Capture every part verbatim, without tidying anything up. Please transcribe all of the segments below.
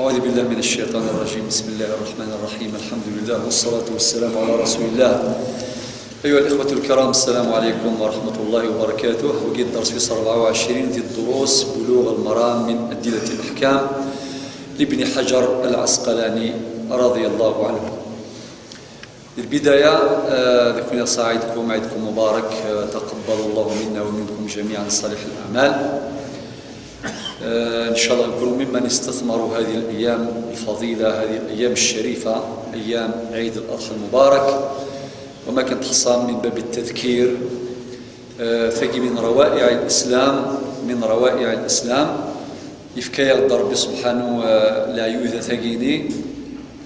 أعوذ بالله من الشيطان الرجيم. بسم الله الرحمن الرحيم. الحمد لله والصلاة والسلام على رسول الله. أيها الإخوة الكرام، السلام عليكم ورحمة الله وبركاته. وقيت درس في أربعة وعشرين ديال دروس بلوغ المرام من أدلة الأحكام لابن حجر العسقلاني رضي الله عنه. البداية، آه، ذكرنا صاعدكم، عيدكم مبارك. آه، تقبل الله منا ومنكم جميعا صالح الأعمال. آه، إن شاء الله نكونوا ممن استثمروا هذه الأيام الفضيلة، هذه الأيام الشريفة، أيام عيد الأضحى المبارك، وما كنت حصان من باب التذكير. آه، ثقي من روائع الإسلام، من روائع الإسلام. يفكي ربي سبحانه، آه، لا يؤذى ثقيني،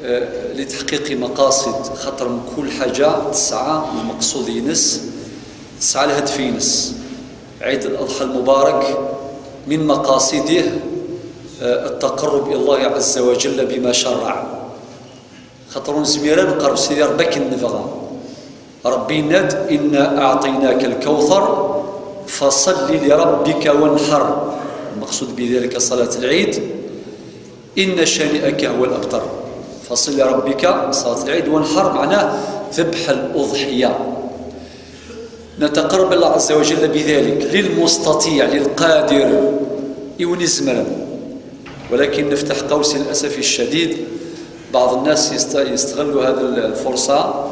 آه، لتحقيق مقاصد، خاطر من كل حاجة تسعى المقصود ينس، تسعى الهدف ينس. عيد الأضحى المبارك من مقاصده، آه، التقرب إلى الله عز وجل بما شرع. خاطر نزمير نقرب سيدي ربي كي نبغى. ربي ناد: "إنا أعطيناك الكوثر فصل لربك وانحر". المقصود بذلك صلاة العيد. "إن شانئك هو الأبتر". فصل لربك صلاة العيد، وانحر معناه ذبح الأضحية. نتقرب الله عز وجل بذلك للمستطيع، للقادر، يوني زمرا. ولكن نفتح قوس، للأسف الشديد بعض الناس يست-، يستغلوا هذه الفرصة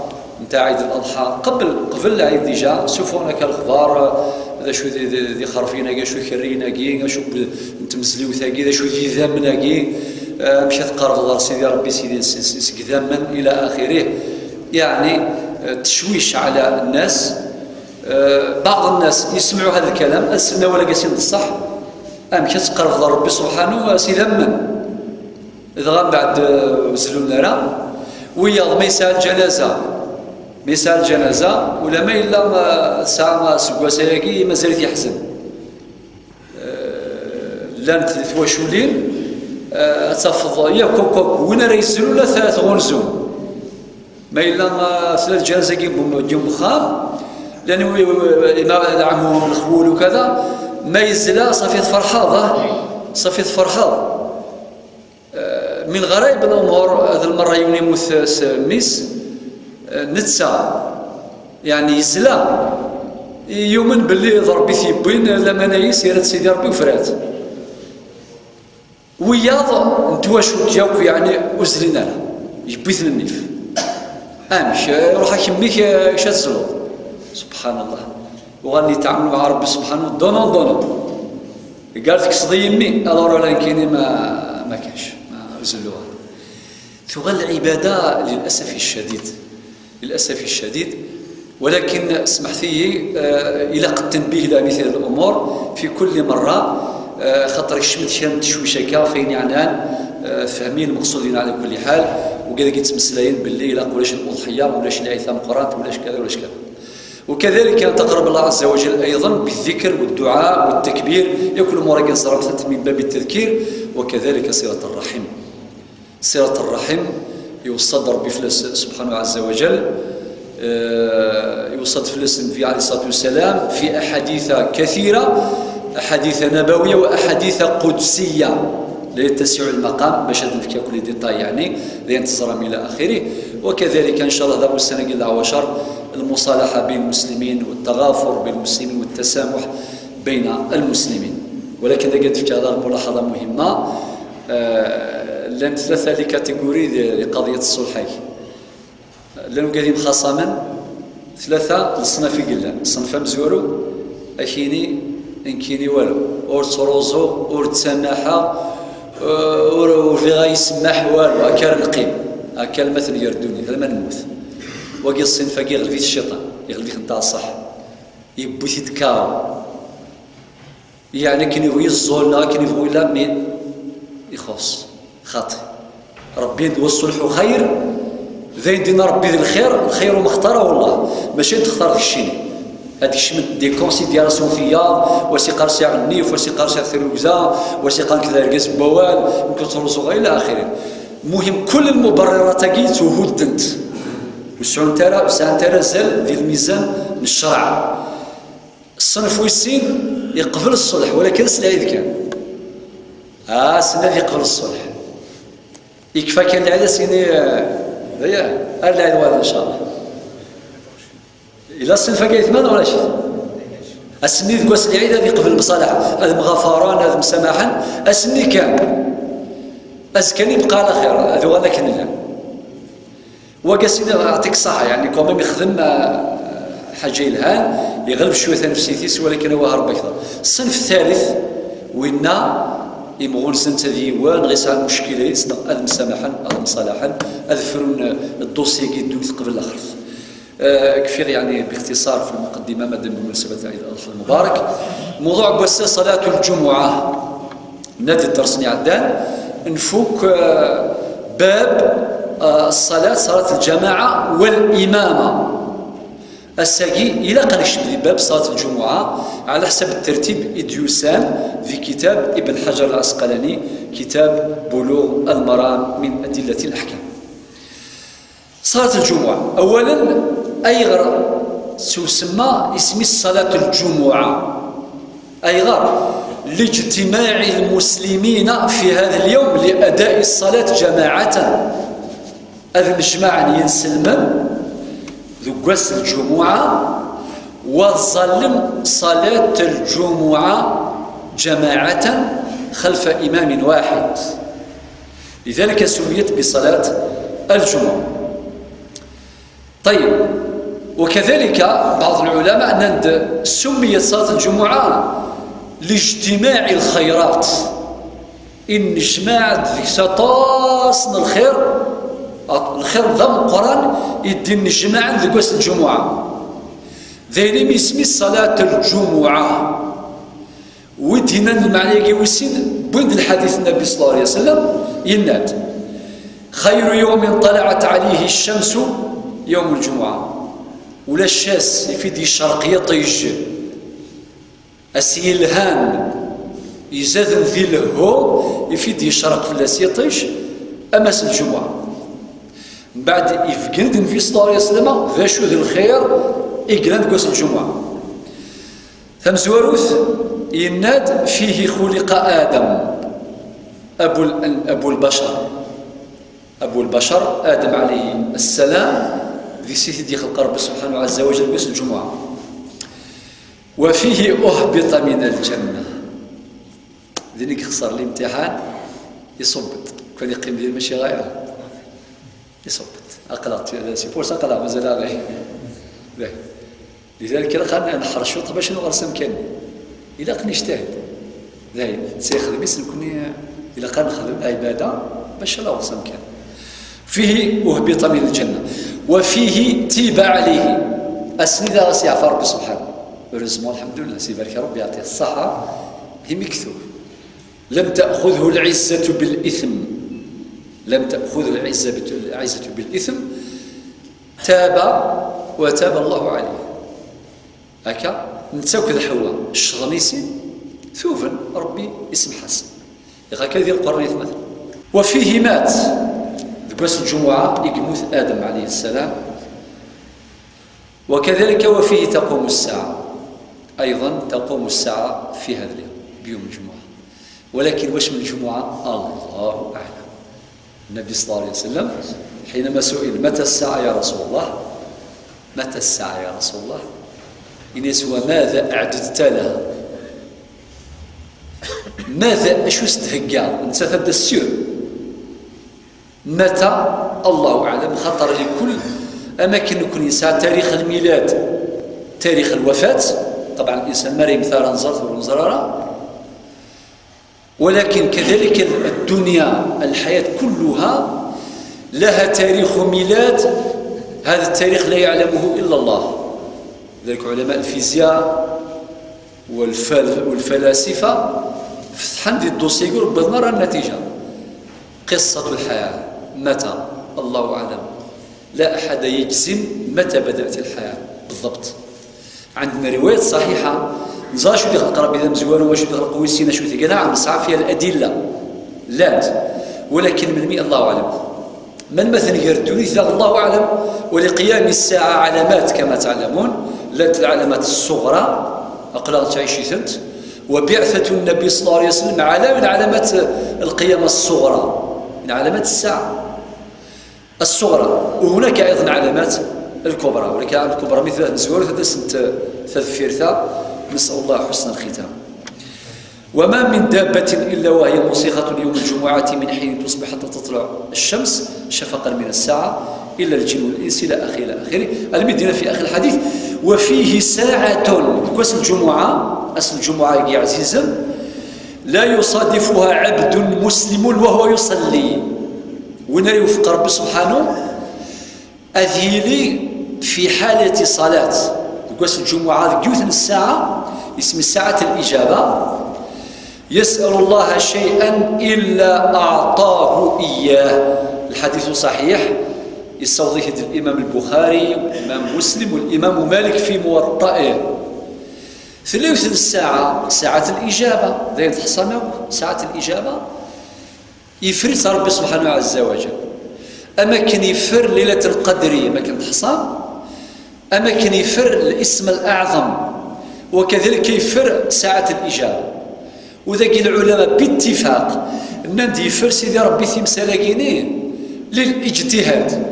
نتاع عيد الأضحى. قبل، قبل العيد ديجا سوفونا كالأخبار، ذا شو ذي، ذي، ذي خرفينا كي، شو كرينا كي، شو ب-، نتمزليو ثاقي، ذا شو ذي ذامنا كي، آه، مشات قرب الله سيدي ربي، سيدي س-، س-، سقدامن إلى آخره. يعني، آه، تشويش على الناس. آه، بعض الناس يسمعوا هذا الكلام، السنة ولا قاسين الصح، أم كتقرب ربي سبحانه وسيدامن. إذا غنبعد، آه، وزلوا لنا راه، وياض ما يسعى الجنازة، ما يسعى الجنازة، ولا ما إلا ما سعى سكواسا ياكي مازال يحزن. آه، لانت ثواشولين، آه، تفض يا كوكوك وين راه يزلوا لا ثلاث غنزو. ما إلا ما ثلاث جنازة كي بم-، كي مخام، لأن وي-، وي-، وي-، إما عمهم الخول وكذا، ما يزلا صافي تفرحاض، آه، صافي تفرحاض. آه، من غرائب الأمور، هذه المرة يوم يموت س-، ميس، آه، نتسا، يعني يزلا، يؤمن باللي ضربي ثيبين لما نايس يرد سيدي ربي وفرات. وياض نتواشو ديالك يعني أزلنا، يبيت النيف. أمش، روح كميك، شاد الزلوط. سبحان الله. وغادي يتعاملوا مع ربي سبحانه دونون دونون. قالت لك صدي يمي، الور ولا كاينين ما، ما كاش، ما زلوها. ثغل العبادة للأسف الشديد، للأسف الشديد. ولكن اسمح لي، آه، إلى قد تنبيه إلى مثل هذه الأمور في كل مرة، آه، خاطر شمت شان تشويش هكا فين يعنان، آه، فهمين المقصودين على كل حال. وقال لك يتمسلاين باللي إلى قولش الأضحية ولاش العيثم قرانت ولاش كذا ولاش كذا. وكذلك نتقرب الله عز وجل أيضًا بالذكر والدعاء والتكبير، يكون مرة زرمتت من باب التذكير، وكذلك صلة الرحم. صلة الرحم يوصد ربي فلاس سبحانه عز وجل، آه، يوصد فلاس النبي عليه الصلاة والسلام في أحاديث كثيرة، أحاديث نبوية وأحاديث قدسية. لا يتسع المقام باش هاد نفكي كل ديتاي، يعني، لين تزرم إلى آخره. وكذلك إن شاء الله ذا السنة قلنا عشر، المصالحة بين المسلمين والتغافر بين المسلمين والتسامح بين المسلمين. ولكن إذا قد فكرة هذا ملاحظة مهمة، آه، لأن ثلاثة لي كاتيجوري لقضية الصلح. لأن قاعدين خاصة من ثلاثة لصنف يقلان. صنف مزورو، أكيني، إنكيني والو. أور تروزو، أور تسامحة، أور، أور في غاي يسمح والو. أكار نقيم. أكار مثل يردوني، هذا ما نموت. وقي الصنف كي يغلبي الشيطان، يغلبي خنتاع الصح. يبوثي تكاو. يعني كي نبغي الزول، كي نبغي لا مين يخص خاطي. ربي يد والصلح خير، ذين دين ربي ذي الخير، الخير ما اختاره الله، ماشي تختار في الشيء. هذيك الشيء من دي كونسيديراسيون فيا، وسي قارسي على النيف، وسي قارسي على الثلوكزة، وسي قال كذا رقص بوال، ممكن تروزو إلى آخره. المهم كل المبررات كي تهدنت. وسعون ترى، وسعون ترى زل ذي الميزان الشرع. الصنف ويسين يقبل الصلح، ولكن سنعيد كان. آه، سنة يقبل الصلح. Yekfa kan lɛid, ass-nni, eh, d aya, ar lɛid wayeḍ, ncallah. Ila ssinf-agi ay tman wala acu? Ass-nni deg wass n lɛid ad iqbel lmaṣalaḥ, ad mɣafaran, ad msamaḥen, ass-nni kan. Azekka-nni yebqa ɛla xir, ad uɣalen akken llan. Wagi ass-nni, yeɛṭik ṣṣeḥḥa, yeɛni, quand même ixdem, ah, ḥaǧa yelhan, iɣleb cwiya tanefsit-is, walakin awah Rebbi akteṛ. Ṣṣenf thalith, winna imɣunzen-t ad yiwen, neɣ yesɛa lmuckila-is, neɣ ad msamaḥen, ad mṣalaḥen, ad frun, eh, ddusya-agi, ddunit qbel laxert. Eh, kfiɣ, yeɛni, bixtiṣar fi lmuqaddima, madam, bimunasabat Ɛid Adḥa lmubarak. Mawḍuɛ n wass-a, ṣalatul ǧumuɛa. Nadi dders-nni iɛeddan, nfuk, eh, bab, eh, ṣṣalat, ṣalat lǧamaɛa wal imama. Ass-agi, ilaq ad nekcem di bab ṣalat lǧumuɛa, ɛla ḥsab ttertib i d-yusan di kitab Ibn Ḥajar Lɛesqalani, kitab Buluɣ Lmaram min Adillati Laḥkam. Ṣalat lǧumuɛa. Awalen, ayɣer s usemma isem-is ṣalat lǧumuɛa? Ayɣer? لاجتماع المسلمين في هذا اليوم لأداء الصلاة جماعة. Ad nnejmaɛen yinselmen deg wass n lǧumuɛa, wa ẓẓallen ṣalat lǧumuɛa جماعة خلف إمام واحد. لذلك سميت بصلاة الجمعة. طيب، وكذلك بعض العلماء nnan-d سميت صلاة الجمعة لاجتماع الخيرات. Innejmaɛ-d deg-s aṭas n lxir, lxir d ameqqran i d-innejmaɛen deg wass n lǧumuɛa. D ayen imi isem-is ṣalat lǧumuɛa. Wi d-yennan lmeɛna-agi wis sin, wwin-d lḥadit n Nnbi ṣalla Llahu ɛalayhi wa sallam, yenna-d: خير يوم طلعت عليه الشمس يوم الجمعة. Ulac ass ifi d-yecreq yiṭij, ass yelhan, izaden di lehhu, ifi d-yecreq fell-as yiṭij, am ass n lǧumuɛa. Mbeɛd, ibeggen-d Nnbi ṣalla Llahu ɛalayhi wa sallam d acu d lxir i yellan deg wass n lǧumuɛa. Tamezwarut, yenna-d: فيه خلق آدم أبو ال-، أبو البشر. أبو البشر، آدم عليه السلام, deg-s i t-id-yexleq Rebbi subḥanahu ɛazza wa jall deg wass n lǧumuɛa. وفيه أهبط من الجنة. Din i yexṣer limtiḥan, iṣubb-d. Kan iqqim din mačči ɣaya. Iṣubb-d. Aql-aɣ, c'est pour ça aql-aɣ mazal-aɣ. Dayen. Lidalik ilaq ad nḥerr cwiṭ bac nuɣal s amkan-nni. Ilaq ad nejtahid. Dayen, d tayexdem-is nekni, ilaq ad nexdem lɛibada bac ad naweḍ s amkan. فيه أهبط من الجنة وفيه تيب عليه. Ass-nni daɣ ad as-yeɛfu Rebbi subḥanahu. Heureusement, lḥemdullah, ad as-ibarek Rebbi, yeɛṭi-t ṣṣeḥḥa, imi yektub: لم تأخذه العزة بالإثم. لم تأخذه العزة، العزة بالإثم. تاب وتاب الله عليه. Akka, netta akked Ḥewwa, ccḍen i sin, tuben, Rebbi isemḥ-asen. Iɣ akka di Lqur'an i tmat. وفيه مات, deg wass n lǧumuɛa i yemmut Adem ɛalayhi ssalam. وكذلك وفيه تقوم الساعة. أيضا تقوم الساعة في هذا اليوم، بيوم الجمعة. ولكن واش من الجمعة؟ الله أعلم. النبي صلى الله عليه وسلم حينما سئل: متى الساعة يا رسول الله؟ متى الساعة يا رسول الله؟ Yenna-yas: وماذا أعددت لها؟ ماذا, acu s-d-thegga? Nettat ad d-tessir. متى؟ الله أعلم، خاطر لكل, am akken nekni nesɛa تاريخ الميلاد, تاريخ الوفاة. طبعا الإنسان ma ara yemmet ara nẓer-t ur nẓer ara. ولكن كذلك الدنيا، الحياة كلها لها تاريخ ميلاد، هذا التاريخ لا يعلمه إلا الله. لذلك علماء الفيزياء والفل-، والفلاسفة فتحن دي الدوسي يقول: ربنا راه النتيجة. قصة الحياة متى؟ الله أعلم. لا أحد يجزم متى بدأت الحياة بالضبط. عندنا روايات صحيحة. Neẓra acu d-ixleq Rebbi d amezwaru, acu d-ixleq wis sin, acu d-iga, نعم, nesɛa فيها الأدلة. Llant. ولكن melmi, الله أعلم. Melmi ad tenger ddunit, daɣ الله أعلم. ولقيام الساعة علامات كما تعلمون. Llant العلامات الصغرى, aql-aɣ nettɛici-tent. وبعثة النبي صلى الله عليه وسلم علامة من علامات القيامة الصغرى. من علامات الساعة الصغرى، وهناك أيضا علامات الكبرى، ولكن الكبرى مثل هذا نزول هذا سنت تذفيرتا. نسأل الله حسن الختام. وما من دابة إلا وهي موسخة يوم الجمعة من حين تصبح حتى تطلع الشمس شفقا من الساعة إلا الجن والإنس إلى آخره، إلى آخره. المدينة في آخر الحديث: وفيه ساعة، كواس الجمعة، أس الجمعة يا عزيزا، لا يصادفها عبد مسلم وهو يصلي. وين يوفق ربي سبحانه؟ أذيلي في حالة صلاة. كواس الجمعة، قيوث الساعة، اسم ساعة الإجابة. يسأل الله شيئا إلا أعطاه إياه. الحديث صحيح، يستوضح الإمام البخاري والإمام مسلم والإمام مالك في موطئه. ثلاث الساعة، ساعة الإجابة، داير تحصل ساعة الإجابة. يفرس ربي سبحانه عز وجل. أما كان يفر ليلة القدر، ما كان تحصل، أما كان يفر الاسم الأعظم، وكذلك يفر ساعة الإجابة. وذاك العلماء باتفاق أن يفر سيدي ربي في مسألة للاجتهاد.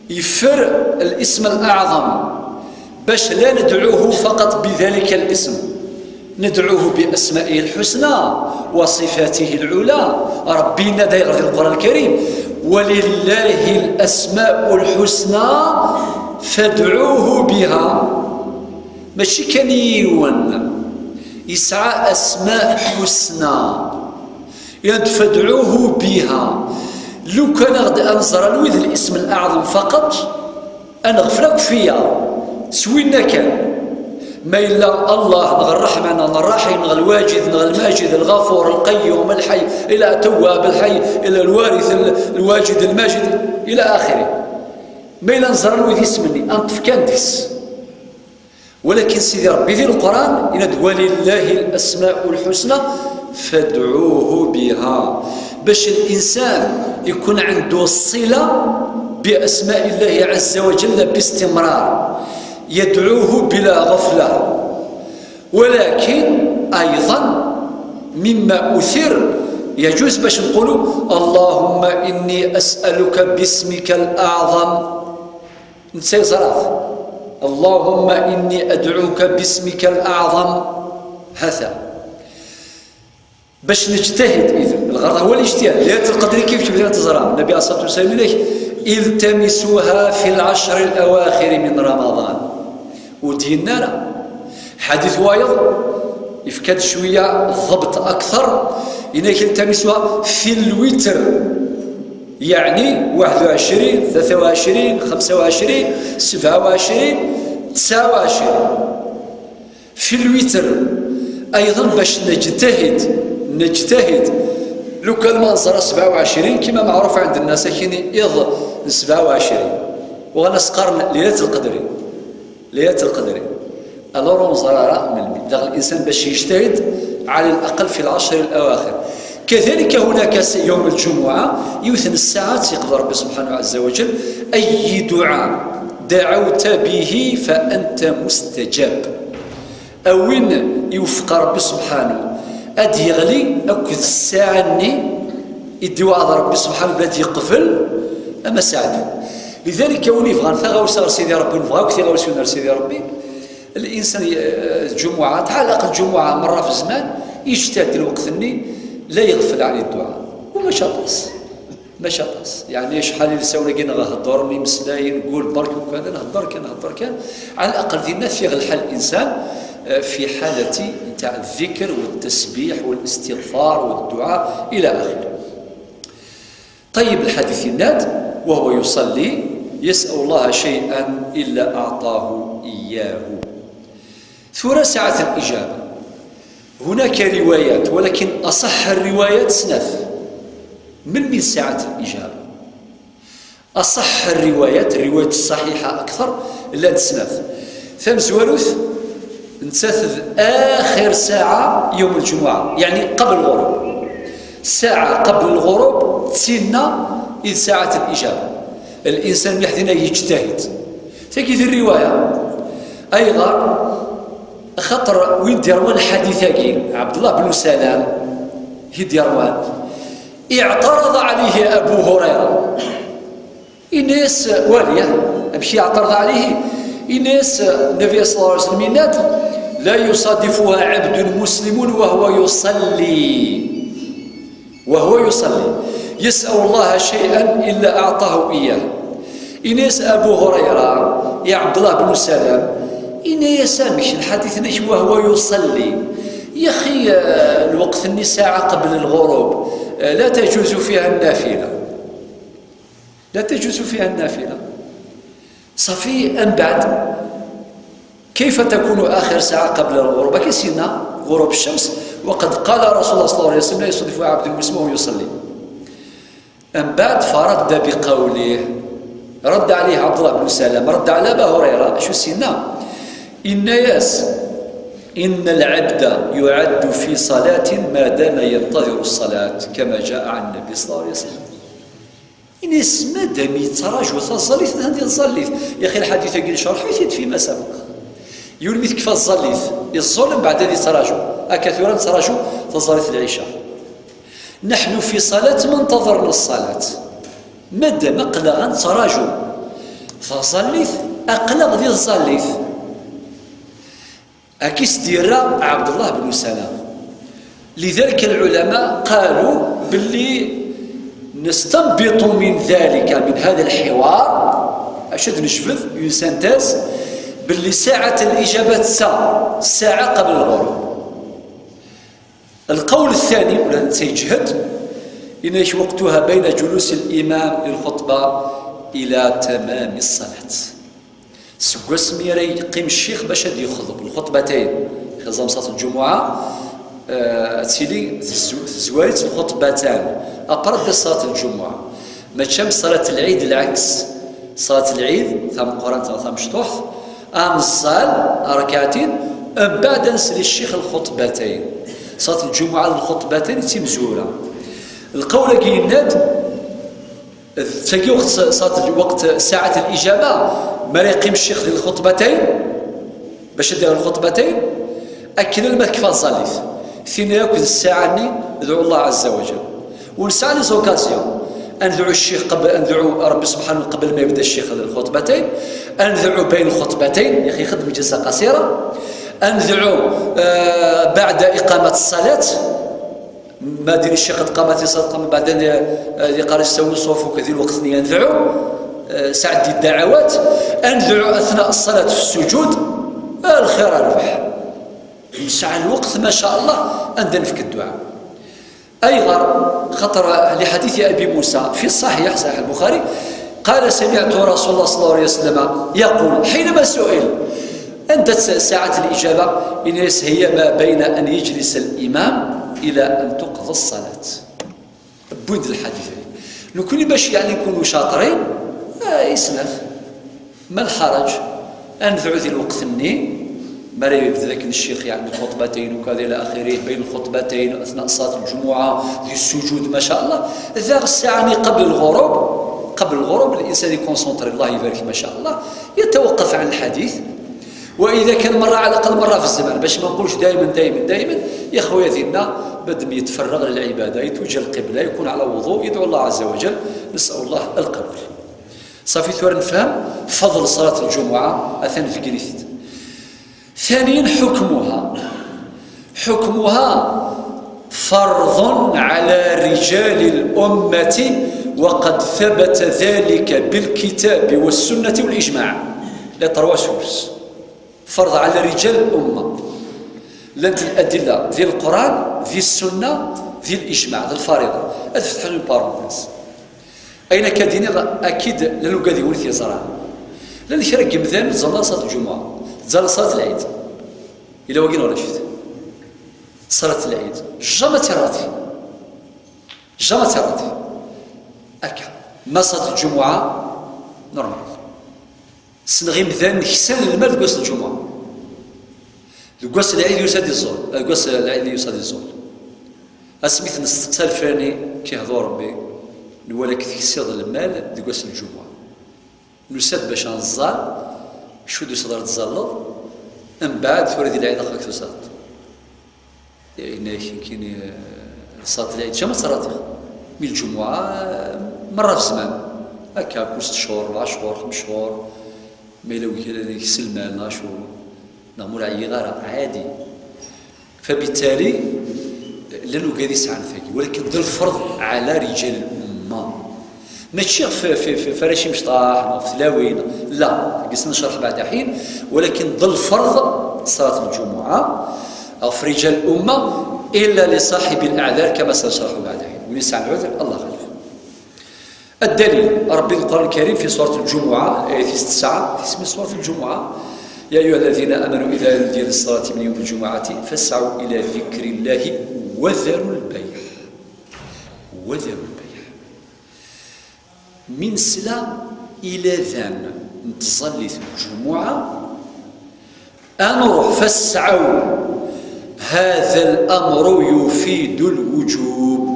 يفر الاسم الأعظم باش لا ندعوه فقط بذلك الاسم، ندعوه بأسمائه الحسنى وصفاته العلى. ربي نادى في القرآن الكريم: "ولله الأسماء الحسنى فادعوه بها". ماشي كان يون يسعى أسماء حسنى، يعني فادعوه بها. لو كان غد أنزر الويد الاسم الأعظم فقط، أنا غفلك فيا سوينا كان. ما إلا الله، نغ الرحمن، نغ الرحيم، نغ الواجد، نغ الماجد، الغفور، القيوم، الحي، إلى تواب، الحي، إلى الوارث، ال-، الواجد، الماجد، إلى آخره. ما إلا نزر الويد اسمني، أنطف كان ديس. ولكن سيدي ربي في القرآن يناد: "ولله الأسماء الحسنى فادعوه بها"، باش الإنسان يكون عنده الصلة بأسماء الله عز وجل باستمرار، يدعوه بلا غفلة. ولكن أيضا مما أثر يجوز باش نقولوا: "اللهم إني أسألك باسمك الأعظم". نسي زراف: "اللهم إني أدعوك باسمك الأعظم". هذا باش نجتهد. إذن الغرض هو الاجتهاد. ليلة القدر كيف كيف تزرع؟ النبي عليه الصلاة والسلام يقول لك: "التمسوها في العشر الأواخر من رمضان". وديننا لا. حديث وايض يفكد شوية ضبط أكثر، إنك التمسوها في الوتر، يعني واحد وعشرين، ثلاثة وعشرين، خمسة وعشرين، سبعة وعشرين، تسعة وعشرين. في الوتر أيضا باش نجتهد، نجتهد. لو كان ما نزرع سبعة وعشرين كما معروف عند الناس، كاين إض سبعة وعشرين، وغنسقر ليلة القدر، ليلة القدر. Alors نزرع من الميت. داغ الإنسان باش يجتهد على الأقل في العشر الأواخر. كذلك هناك س-، يوم الجمعة يوثن الساعة يقضى ربي سبحانه عز وجل: "أي دعاء دعوت به فأنت مستجاب". أوين يوفق ربي سبحانه أد يغلي أكد الساعة ني يدي وعد ربي سبحانه بلا يقفل أما ساعته. لذلك وين يبغى ثغاوسا سيدي ربي، نبغى أكثر غاوسا سيدي ربي، الإنسان ي-، الجمعة، على الأقل جمعة مرة في الزمان، يجتهد الوقت الني لا يغفل عن الدعاء. وما شاطس، ما شاطس. يعني شحال يلساونا كي نهضر، نمسلاي، نقول برك وكذا، نهضر كان، نهضر كان. على الأقل دينا فيه الحال الإنسان، آه، في حالة تاع الذكر والتسبيح والاستغفار والدعاء إلى آخره. طيب، الحديث يناد: "وهو يصلي يسأل الله شيئا إلا أعطاه إياه". ثورة ساعة الإجابة. هناك روايات، ولكن أصح الروايات سناث. من من ساعة الإجابة؟ أصح الروايات، الروايات الصحيحة أكثر، لا تسناث. ثم زواروث نتساث آخر ساعة يوم الجمعة، يعني قبل الغروب. ساعة قبل الغروب تسنى إذ ساعة الإجابة. الإنسان يحدنا يجتهد. تجد الرواية أيضا خطر وين ديروان الحديث هاكي، عبد الله بن سلام، هي ديروان. اعترض عليه أبو هريرة. Yenna-yas, wali, ah, amek yeɛterd ɛlihi? Yenna-yas, ah, Nnbi ṣalla Llahu ɛalayhi wa sallam yenna-d: لا يصادفها عبد مسلم وهو يصلي، وهو يصلي، يسأل الله شيئا إلا أعطاه إياه. Yenna-yas Abu Hurayra i Ɛebdullah ben Salam, yenna-yas: amek lḥadit-nnek وهو يصلي؟ Yaxi, ah, lweqt-nni ساعة قبل الغروب, ah, لا تجوز فيها النافلة. لا تجوز فيها النافلة. صافي، من بعد، كيف تكون آخر ساعة قبل الغروب؟ كي سينا غروب الشمس، وقد قال رسول الله صلى الله عليه وسلم: لا يصادفها عبد مسلم وهو يصلي. من بعد فرد بقوله، رد عليه عبد الله بن سلام، رد على أبا هريرة، شو سينا؟ Yenna-yas: إن العبد يعد في صلاة ما دام ينتظر الصلاة، كما جاء عن النبي صلى الله عليه وسلم. Yenna-yas: madam yettraǧu taẓallit, atan di tẓallit. Yaxi lḥadit-agi ncerḥ-it-id فيما سبق. Yiwen mi tekfa tẓallit, iẓẓul, mbeɛd ad yettraǧu. Akka tura nettraǧu taẓallit n lɛica. نحن في صلاة ما انتظرنا الصلاة. Madam aql-aɣ ad nettraǧu taẓallit, aql-aɣ di tẓallit. Akka i s-d-yerra Ɛebdullah ben Salam. لذلك العلماء قالوا باللي نستنبط من ذلك، من هذا الحوار، اش نجبد une synthèse، باللي ساعة الإجابة تسعة، ساعة قبل الغروب. القول الثاني، ولا نتيجهد، إن وقتها بين جلوس الإمام للخطبة إلى تمام الصلاة. Seg wasmi ara yeqqim ccix bac ad yexḍeb lxuṭbatayn, xiẓam ṣṣat lǧumuɛa, eh, ad tili tezw-, tezwar-itt lxuṭbatan, après de ṣṣat lǧumuɛa. Mačči am ṣṣalat lɛid, lɛeks. Ṣṣalat lɛid, tameqqrant neɣ tamecṭuḥt, ad neẓẓal rakaɛtin, mbeɛd ad nsel i ccix lxuṭbatayn. Ṣṣalat lǧumuɛa d lxuṭbatayn d timezwura. Lqawl-agi yenna-d, D tagi weqt, ṣaɛat, weqt saɛat al-ijaba, mi ara yeqqim ccix di lxuṭbatayn, bac ad yaɣ lxuṭbatayn, akken alamma tekfa tẓallit. Tin akk d ssaɛa-nni, dɛu Allah Azza wa Jal. Ur nesɛa les occasions. Ad nedɛu ccix qbel, ad nedɛu Ṛebbi subḥanahu qbel ma yebda ccix di lxuṭbatayn, ad nedɛu bayn lxuṭbatayn, yaxi ixeddem jalsa qasira, ad nedɛu, eh, baɛda iqamat ṣṣalat, Ma din ccix qed qamat iṣaḍ qam baɛdan, eh, yeqqar istawi ṣṣufuk di lweqt-nni ad nedɛu, eh, sɛeddi ddaɛwat, ad nedɛu athna ṣṣalat fi ssujud, eh, lxir rrbeḥ. Nesɛa lweqt, ma ca Allah, anda nefk dduɛa. Ayɣer? Xaṭer, eh, li ḥadith Abi Musa fi ṣṣaḥiḥ, ṣaḥiḥ Lbuxari, قال: سمعت رسول الله صلى الله عليه وسلم يقول، حينما سئل: anda-tt saɛat al-ijaba? Yenna-yas: هي ما بين أن يجلس الإمام إلى أن تقضى الصلاة. Wwin-d lḥadit-agi. Nekni bac yeɛni nkunu caṭrin, eh, isnaf. Ma lḥaraǧ, ad nedɛu di lweqt-nni, mi ara yebded akken ccix, yeɛni, lxuṭbatayn, ukad ila axirih, bayn lxuṭbatayn, athna ṣṣalat lǧumuɛa, di ssujud, ma ca Allah. Daɣ ssaɛa-nni qabel lɣurub, qabel lɣurub, linsan ikunṣuntri, Allah ibarek, ma ca Allah, yetawaqaf ɛan lḥadit. Wa ida kan merra, ɛala aqal merra fi zzaman, bac ma nqulx daymen, daymen, daymen, ya xwaya dinna, bad mi yetferreɣ lilɛibada, yetwejja lqibla, yekun ɛala wuḍu, yedɛu Allah Azza wa Jal, nes'al Allah lqabul. Ṣafi, tura nefhem fadl ṣalat lǧumuɛa, atan deg-nit. ثانيا، حكمها. حكمها فرض على رجال الأمة، وقد ثبت ذلك بالكتاب والسنة والإجماع. Les trois sources. فرض على رجال الأمة. Llant الأدلة di Lquran, di Ssunna, di الإجماع, d lfariḍa. Ad fetḥen une parenthèse. Ayen akka d-iniɣ, akid llan ugad-iw ur t-yeẓra. Llan kra n yimdanen ẓẓallen ṣalat lǧumuɛa, ẓẓallen ṣalat lɛid. Yella wagi neɣ ulac-it? Ṣalat lɛid, jamais tirati. Jamais tirati. Akka. Ma ṣalat lǧumuɛa, normal. Ssneɣ imdanen ksan lmal deg wass n lǧumuɛa. Deg wass n lɛid yusa-d iẓẓul, deg wass n lɛid yusa-d iẓẓul. Asmi t-nesteqsa lfani, k-ihdu Ṛebbi, nwala-k teksiḍ lmal deg wass n lǧumuɛa. Nusa-d bac ad nẓẓal, acu d-tusiḍ ara tẓalleḍ, mbeɛd tura di lɛid axir tusiḍ-d. Yenna-yak nekkini, eh, ṣalat lɛid, jamais tirati. Mi lǧumuɛa, merra f zzman. Akka, kull sett cchur, rebɛa cchur, xems cchur. Ma yella wigad ad ikes lmal, neɣ acu, neɣ ma ur ɛyiɣ ara, ɛadi. Fabittali, llan wigad yesɛan tagi, walakin d lferḍ ɛla riǧal l-umma. Mačči ɣef, ɣef, ɣef, ɣef arrac imecṭaḥ, neɣ ɣef tlawin, la, deg-s necreḥ baɛda ḥin, walakin d lferḍ ṣṣalat lǧumuɛa, ɣef riǧal l-umma, illa li ṣaḥibi l-aɛdar, kama sanecreḥu baɛda ḥin. Win yesɛan lɛuder, Allah ɣalib. الدليل، ربي القرآن الكريم في سورة الجمعة، الآية تسعة، في اسم سورة الجمعة: يا أيها الذين آمنوا إذا نودي للصلاة من يوم الجمعة فاسعوا إلى ذكر الله وذروا البيع. وذروا البيع. Mi nesla i ladan n tẓallit n lǧumuɛa, ad nruḥ, فاسعوا. هذا الأمر يفيد الوجوب.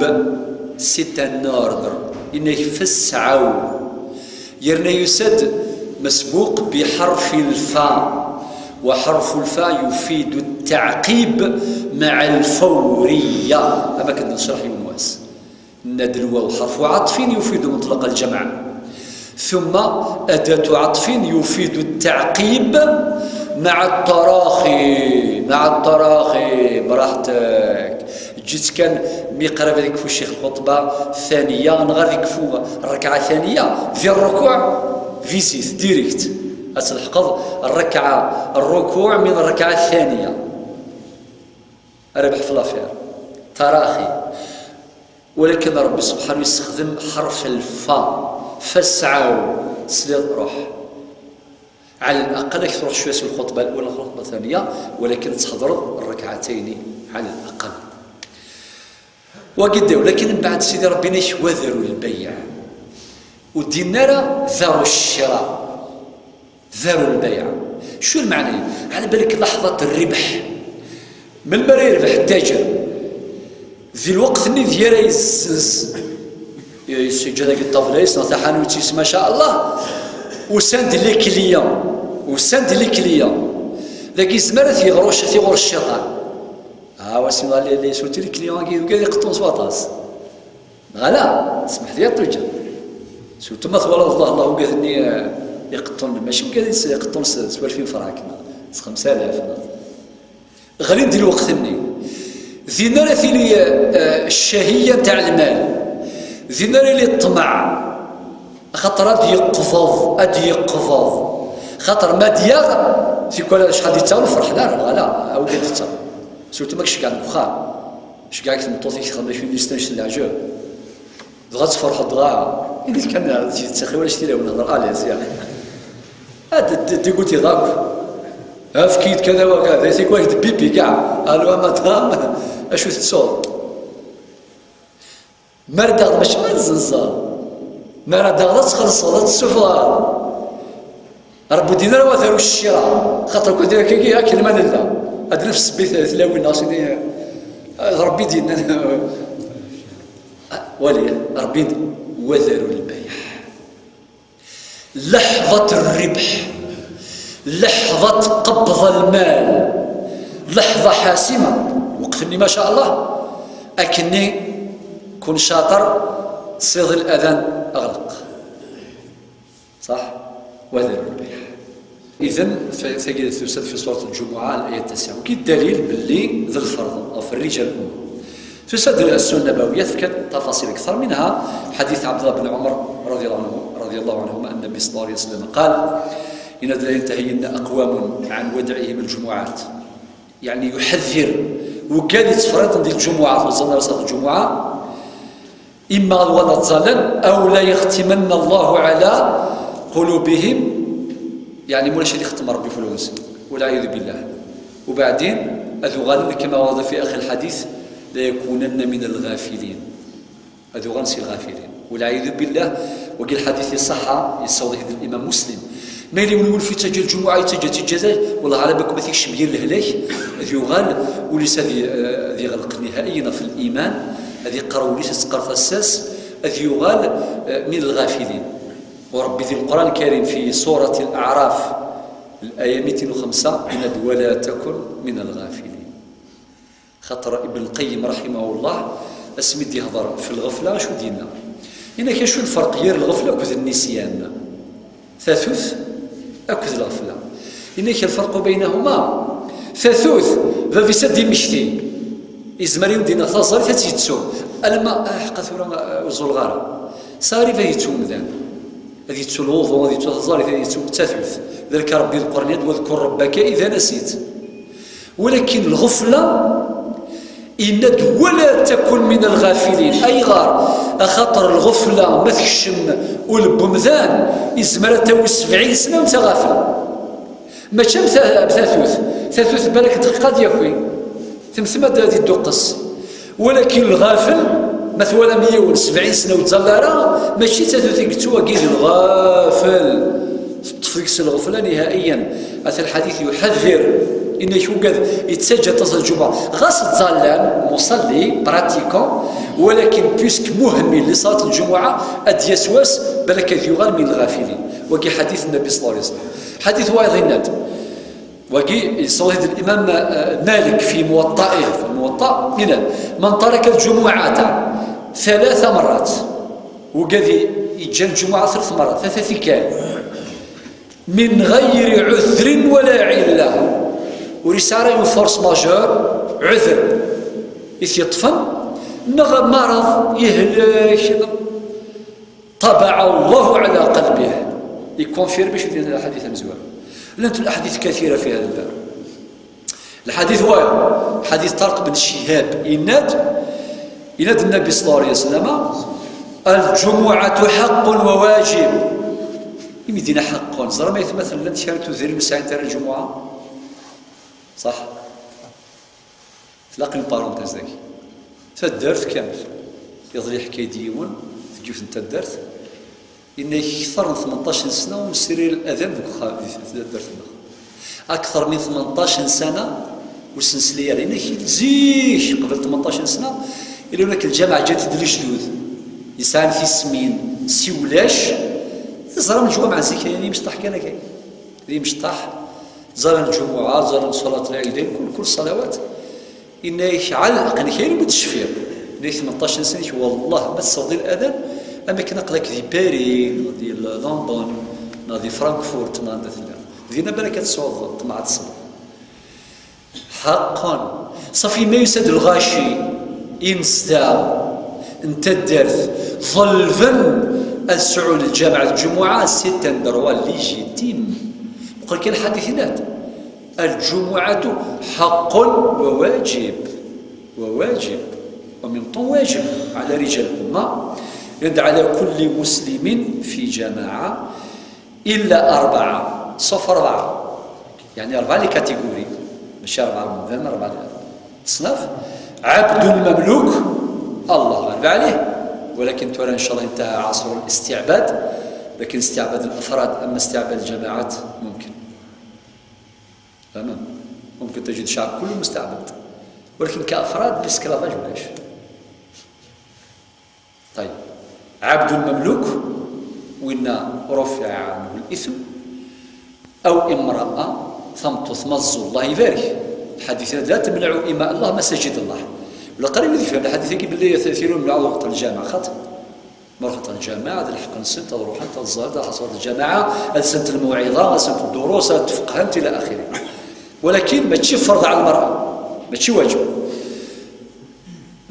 C'est un ordre. Yenna-k فاسعوا. Yerna yusa-d مسبوق بحرف الفاء. وحرف الفاء يفيد التعقيب مع الفورية. Am akken d-necreḥ yiwen wass. Nenna-d الواو حرف عطف يفيد مطلق الجمع، ثم أداة عطف يفيد التعقيب مع التراخي، مع التراخي، براحتك. Ǧǧet kan mi qrib ad yekfu ccix lxuṭba ثانية، neɣ ad yekfu الركعة الثانية في الركوع، visite، direct. Ad tleḥqeḍ الركعة، الركوع من الركعة الثانية. ربح في l'affaire. تراخي. ولكن ربي سبحانه يستخدم حرف الفا، فاسعوا، سليط روح. على الأقل أكثر شوية في الخطبة الأولى، الخطبة الثانية، ولكن تحضر الركعتين على الأقل. وقد، لكن من بعد سيدي ربي نيش وذروا البيع. ودينارا ذروا الشراء. ذروا البيع. شو المعنى؟ على بالك لحظة الربح. من المرة يربح التاجر. ذي الوقت اللي ديالها يزز. يسجل هذيك الطابلة، يصنع تاع حانوت، يسمى ما شاء الله. وساند لي كليون. وساند لي كليون. ذاك يزمر ثيغروش، ثيغور الشيطان. ها واسمع لي، لي سوتي لي كليون كي يقطون سواطاس. غلا، سمحت يا طوجة. سورتو ما تولى والله، الله وقاذني، آه، يقطن، ماشي وقاذ يس-، يقطن س-، س ألفين فراك، س خمسة آلاف. غالين دي الوقت مني. ذي نرى في لي، آه، الشهية تاع المال. ذي نرى لي الطمع. خاطر هاد يقفض، هاد يقفض. خاطر ما ديار، في كل شحال يتساوي فرحنا، غلا، أو قاعد يتساوي. سورتو ماكش قاعد بخار. Ceggeɛ-ik tmeṭṭut-ik txedmeḍ-ak une liste n leɛǧeb. Dɣa tferḥeḍ dɣa. Ini-d kan, d tidet, axi walac tilawin, hḍer à l'aise, ya. Ad d-, d-, dégoûtiḍ akk. Efk-iyi-d kan awal, c'est quoi, d pipi, kea. Allô, a madame, acu tettuḍ? Mi ara d-taɣeḍ, mačči ad tzenzeḍ. Mi ara d-taɣeḍ, ad txellṣeḍ, ad tessufɣeḍ. Rebbi ur d-yenni ara wa taru ccira, xaṭer kul d akkagi, akken ma nella. Ad naf sebbi tlawin neɣ sini, eh, d Rebbi d-yennan. Wali, Rebbi d-, وذروا البيع. لحظة الربح، لحظة قبض المال، لحظة حاسمة. وقت-nni ما شاء الله، akken-nni كن شاطر، تصيد الأذان أغلق. صح؟ وذروا البيع. إذن ف-، تجد في سورة الجمعة الآية التاسعة. وكي الدليل باللي ذا الفرض أو في الرجال الأمة. في سد السنة النبوية كانت تفاصيل أكثر، منها حديث عبد الله بن عمر رضي الله عنه، رضي الله عنهما أن النبي صلى الله عليه وسلم قال: إن لا ينتهين أقوام عن ودعهم الجمعات. يعني يحذر، وقال يتفرط ديال الجمعة، وزلنا صلاة الجمعة، إما ولا تزالن، أو لا يختمن الله على قلوبهم، يعني مولاش اللي يختم ربي في الونس، والعياذ بالله. وبعدين أذوغان كما ورد في آخر الحديث: لا يكونن من الغافلين. أذوغان سي الغافلين، والعياذ بالله. وقال الحديث الصحة يصوره الإمام مسلم. ما يلي ولول في تجي الجمعة يتجي تجي، والله على بالك ما فيكش مدير الهلاك. أذوغان وليس ذي، آه، ذي غلق نهائيا في الإيمان. هذه قرأ وليس تقرأ الساس. أذ يغال، آه، من الغافلين. وربي ذي القرآن الكريم في سورة الأعراف الآية ميتين وخمسة: إن ولا تكن من الغافلين. خاطر ابن القيم رحمه الله Asmi d-ihḍer f lɣefla, acu d-yenna? Yenna-k acu lferq gar lɣefla akked nnisyan? Tatut akked lɣefla. Yenna-k lferqu baynahuma, tatut, bab-is ad d-immekti, izmer i wen-d-yenna taẓallit ad tt-yettu, alamma, ah, ḥqa tura, ah, ur ẓuleɣ ara. Sari ad yettu umdan. Ad yettu lwuḍu, ad yettu taẓallit, ad yettu tatut. D alka Rebbi d Qur'an, wadkur rabbaka idha nasit. Walakin lɣefla, yenna-d: "Wala takun min lɣafilin." Ayɣer? Axaṭer lɣefla, ma tekcem ul n wemdan, izmer ad tawi sebɛin sna ur neɣfel. Mačči am ta-, am tatut. Tatut, balak dqiqa ad yaki. Temtem ad, ad idduqqes. Walakin lɣafel, ma twalam yiwen sebɛin sna ur yettẓalla ara, mačči d tatut i yettu, wagi d lɣafel. Teṭṭef deg-s lɣefla nihaiyan. Ata lḥadit yuḥadir, inna-k ugad, yettaǧǧa aṭas n lǧumuɛa. Ɣas ttẓallan, musalli, pratiquant, walakin puisque muhmil li ṣalat lǧumuɛa, ad d-yas wass, balak ad yuɣal min lɣafilin. Wagi ḥadit n Nnbi ṣalla Llahu ɛalayhi wa sallam. Ḥadit wayeḍ yenna-d, wagi, yessawḍ-it-id Limam, eh, Malik fi Muwaṭṭa'ihi, fi Muwaṭṭa, yenna-d: "Man taraka l-ǧumuɛata thalatha marrat." Ugad i-, yeǧǧa lǧumuɛa tret marrat, tlata tikkal. "Min ɣayri ɛudrin wala ɛilla." Ur yesɛi ara une force majeure, ɛudr, i t-yeṭṭfen, neɣ mareḍ, yehlek, "طبع الله على قلبه." يكونفيرمي شو ديال الأحاديث المزوار. لأن الأحاديث كثيرة في هذا الباب. الحديث هو حديث طارق بن شهاب، يناد، يناد النبي صلى الله عليه وسلم: "الجمعة حق وواجب." يمدينا حق. زرما يتمثل لنا شهر تدري مساعد ترى الجمعة. صح؟ Tlaq une parenthèse dagi. Taddart kamel. Iḍelli yeḥka-d yiwen deg yiwet n taddart, yenna-k kter n tmenṭac n sna ur nesri ladan deg uxxam, di taddart-nneɣ. Akter min tmenṭac n sana ur s-nesli ara. Yenna-k zik, qbel tmenṭac n sna, ila nek lǧameɛ ǧǧan-t-id lejdud. Yesɛan tismin, si ulac, teẓram lǧwameɛ zik, d imecṭaḥ kan akka. D imecṭaḥ, ẓran lǧumuɛa, ẓran ṣṣalat lɛidayn, kul, kul ṣṣalawat. Yenna-k ɛal aql-ik ayen ur d-tecfiḍ. Yenna-k tmenṭac n sna, wallah ma tesseɣ di ladan, am akken aql-ak di Paris, neɣ di London, neɣ di Frankfurt, neɣ anda telliḍ. Dinna balak ad tesɛuḍ ṭṭmeɛ ad tesleḍ. Ḥaqqen. Ṣafi ma yusa-d lɣaci, imezdaɣ n taddart ḍelben ad sɛun lǧameɛ d lǧumuɛa, c'est un droit légitime. Meqqer kan lḥadit yenna-d: "الجمعة حق وواجب." وواجب. En même temps واجب على رجال الأمة، يد على كل مسلم في جماعة. إلا أربعة، sauf أربعة. يعني أربعة les catégories. ماشي أربعة مدن، أربعة أصناف. عبد مملوك، الله غالب عليه. ولكن ترى إن شاء الله انتهى عصر الاستعباد. لكن استعباد الأفراد، أما استعباد الجماعات ممكن. تمام؟ ممكن تجد شعب كله مستعبد. ولكن كأفراد l'esclavage ولاش. طيب، عبد مملوك وإن رفع عنه الإثم، أو امرأة تمطث مزو، الله يبارك. الحديث: "لا تمنعوا إماء الله مساجد الله". ولا قريب يفهم الحديث كي باللي يثيرون من عوض الجامع خاطر مرحة الجامع هذا الحق نسنت تروحنت الزهر حصلت الجماعة، ألسنت الموعظة، ألسنت الدروس، تفقهنت إلى آخره. ولكن ماشي فرض على المرأة، ماشي واجب.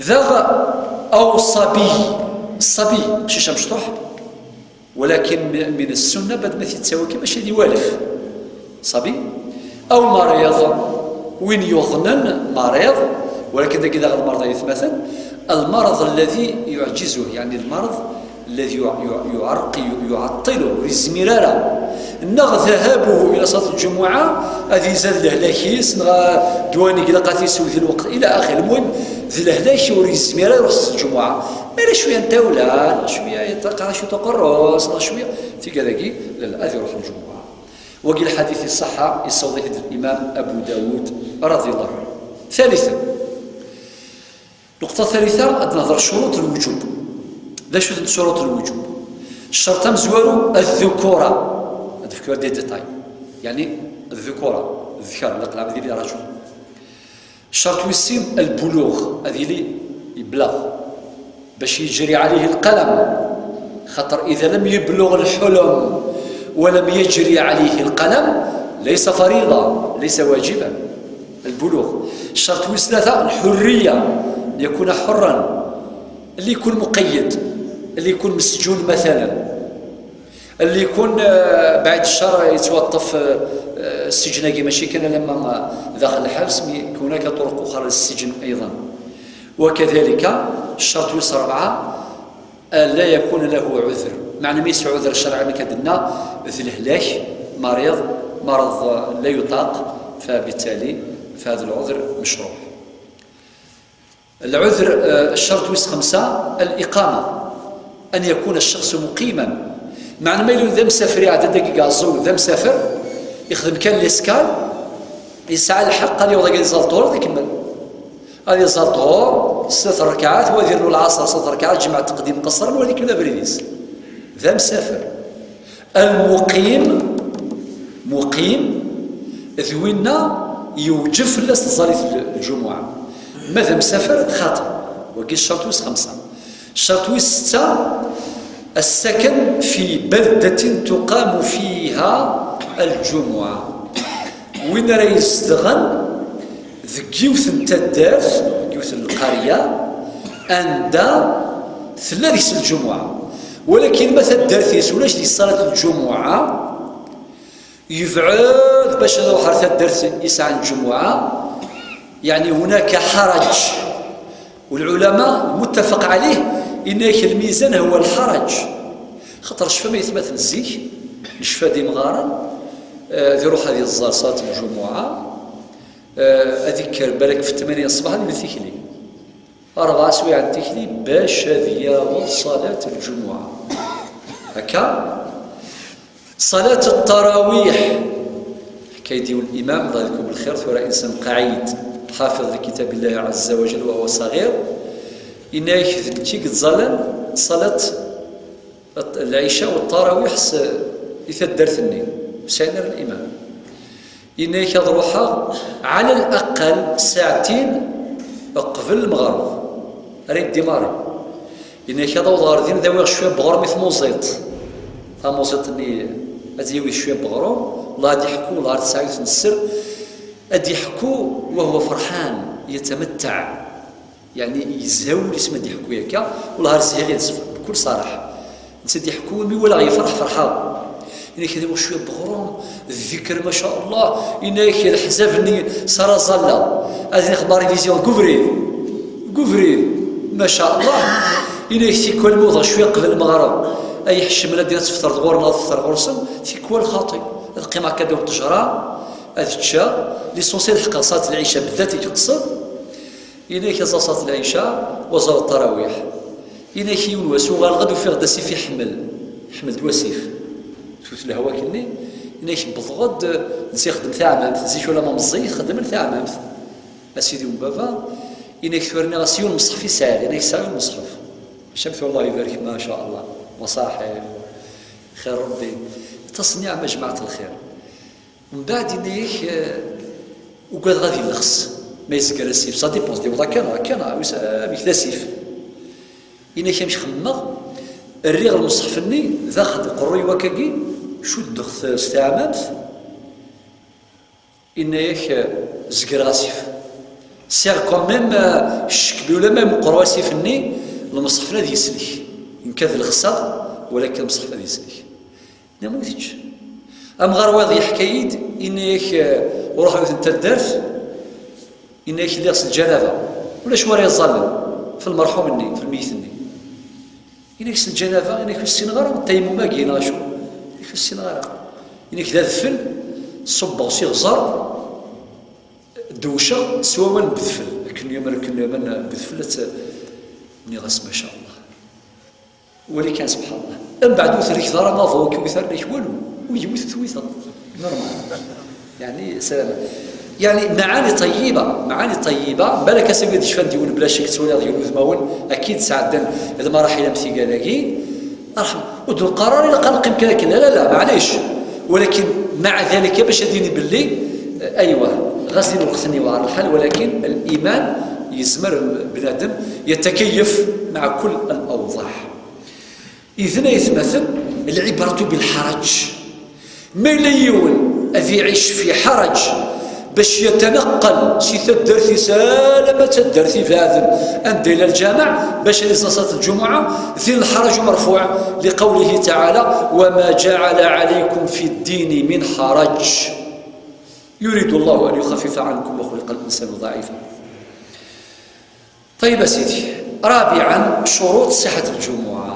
ذا أو صبي، الصبي شي شمشطوح، ولكن م-، من السنة بعد ما تتساوي كما شي يوالف صبي أو مريض، وين يظنن مريض، ولكن ذاك إذا المرض يتمثل المرض الذي يعجزه، يعني المرض الذي يع-، يع-، يعرق، يعطله، يزمرارا. نغ ذهابه إلى صلاة الجمعة، هذه زاد له لاكيس، نغ دواني قلقاتي سوي الوقت، إلى آخره. المهم، ذي له لاكي وريزميرا يروح صلاة الجمعة. ما لا شوية نتاولا، لا شوية يتقع، شوية تقرص، لا شوية. تيكا ذاكي، لا، لا، هذه يروح الجمعة. وقيل الحديث الصحة، يصوض الإمام أبو داود رضي الله عنه. ثالثا، نقطة ثالثة، أد نهضر شروط الوجوب. لا شروط، شروط الوجوب. الشرط مزوارو الذكورة. هذا في كوار دي ديتاي. يعني الذكورة، الذكر، لا قلع ديال رجل. الشرط ويسين البلوغ، هذه لي يبلغ. باش يجري عليه القلم. خاطر إذا لم يبلغ الحلم ولم يجري عليه القلم، ليس فريضة، ليس واجبا. البلوغ. الشرط ويس ثلاثة، الحرية، أن يكون حرا، اللي يكون مقيد، اللي يكون مسجون مثلا، اللي يكون، آه، بعد الشر يتوظف، آه، آه، السجن، كي ماشي كان لما داخل الحبس، مي يكون هناك طرق أخرى للسجن أيضا. وكذلك الشرط ويس ربعة، أن لا يكون له عذر. معنى ما يسوى عذر شرعي، ما كدنا ذي الهلاك، مريض، مرض لا يطاق، فبالتالي فهذا العذر مشروع. العذر، آه، الشرط ويس خمسة، الإقامة، أن يكون الشخص مقيما. معنى ما يلون ذا مسافر، يعدد دقيقة زو ذا مسافر، يخدم كان ليسكال، يسعى الحق، قال يوضا قال يزال طول، يكمل. هذه يزال طول، ست ركعات، ويدير له العصر ست ركعات، جمع تقديم قصرا، وهذيك لا بريديس. ذا مسافر. المقيم، مقيم، ذوينا يوجب في الناس صلاة الجمعة. ماذا مسافر خاطر، وقي الشرط ويس خمسة. الشرط ويس ستة، السكن في بلدة تقام فيها الجمعة. وين راه يزدغن؟ ذقيوث انت الدارت، ذقيوث القرية، عندها ثلاث الجمعة. ولكن ما تدارت يسولاش دي صلاة الجمعة، يبعد باش نروح على تدرس يسعى الجمعة، يعني هناك حرج. والعلماء متفق عليه إن الميزان هو الحرج. خاطر شفا ما يتمثل الزيك، نشفى دي مغارا، آه، ذي روح هذه الزار صلاة الجمعة، آه، هذيك بالك في الثمانية الصباح اللي تيكلي. أربعة سوايع تيكلي باش هذه صلاة الجمعة. هكا. صلاة التراويح، كيديو الإمام، الله يذكره بالخير، ثورة إنسان قعيد حافظ لكتاب الله عز وجل وهو صغير، إناك ذلك تزالن صلاة العشاء والتراويح س-، إذا درت النيل، سعينا الإمام. إناك أضروحها على الأقل ساعتين قبل المغرب. ريت ديماري. إناك هذا وضع ردين ذا ويغ شوية بغرم يثموزيط. ثموزيط إني أديوي شوية بغرم، الله أدي يحكو، الله أرد سعيد نسر. أدي يحكو وهو فرحان، يتمتع. يعني يزهو اللي اسمه أدي يحكو ياكا، والله أرد سعيد يصف بكل صراحة. نسى أدي يحكو مي ولا يفرح فرحة. إنك هذا شوية بغرم، الذكر ما شاء الله، إنك الحزب ني سارة زالة. هذه أخبار فيزيون كوفري، كوفري، ما شاء الله. إنك تيكوال موضة شوية قبل المغرب. أي حشم لا دير تفطر غورنا، تفطر غورسن، تيكوال خاطي. القيمة كادو الطجرة، هذا الشا، ليسونسيال حق صلاة العشاء بالذات يقصد. إنك صلاة العشاء وزار التراويح. إنك يون واسو غالغد وفي غدا سيف يحمل، يحمل دواسيف. توت الهوا كني، إنك بضغد، نسي يخدم ثعمامت، نسي شو لما مزي يخدم ثعمامت. أسيدي وبابا، إنك ثورنا غسيون مصحف يسعي، إنك سعي المصحف. شمت والله يبارك، ما شاء الله، مصاحف، خير ربي. تصنيع مجمعة الخير. ومن بعد إنك، آه، وقال غادي يلخص، ما يزكى لا سيف، سا ديبونس، دي وضع كان، كان، ويس-، آه، بك لا سيف. إنك مش خمغ، الريغ المصحف الني، ذاخد قروي وكاكي، شو الدخت استعمامت، إنك زقر غاسيف. سيغ كون ميم، آه، الشك بيولا ما يمقر واسيف الني، المصحف لا يسلك. إن كان الخسر، ولكن المصحف لا يسلك. نموذج. أم غير واضح يحكيد، إنك، آه، وروح يوث انت الدرس، إنك اللي يغسل الجنابة. ولا شو راه يظلم في المرحوم الني، في الميت الني. إنك يغسل الجنابة، إنك في السنغارة، التيمم ما قينا شو؟ إنك في السنغارة. إنك ذا الذفل، صبغ سي غزر، دوشة، سواء بذفل. لكن اليوم، لكن اليوم بذفل، ت-، ني غاس ما شاء الله. ولكن سبحان الله. أم بعد وثريك ضرر ما فوق وثر ليش والو. ويجي وث-، وثر. نورمال. يعني سلام. يعني معاني طيبة، معاني طيبة. بالك أسوي هاد الشفان ديون بلا شك تسوي هذا يقول ثماون. أكيد ساعدن هذا ما راح يلام ثيقة لاقي. أرحم. ودو القرار إلا قال قيم كذا كذا. لا، لا، لا، معليش. ولكن مع ذلك باش أديني باللي، أيوة، غزل وقتني وعلى الحال، ولكن الإيمان Yezmer bnadem yetakayyef مع كل الأوضاع. Idan ay atmaten, العبرة بالحرج. Ma yella yiwen ad iɛic في حرج bac yetneqqel si taddart-is alamma d taddart ibeɛden anda yella lǧameɛ bac ad iẓer ṣṣat lǧumuɛa, din الحرج مرفوع لقوله تعالى: وما جعل عليكم في الدين من حرج يريد الله أن يخفف عنكم وخلق الإنسان ضعيفا. طيب a sidi, رابعا شروط صحة الجمعة.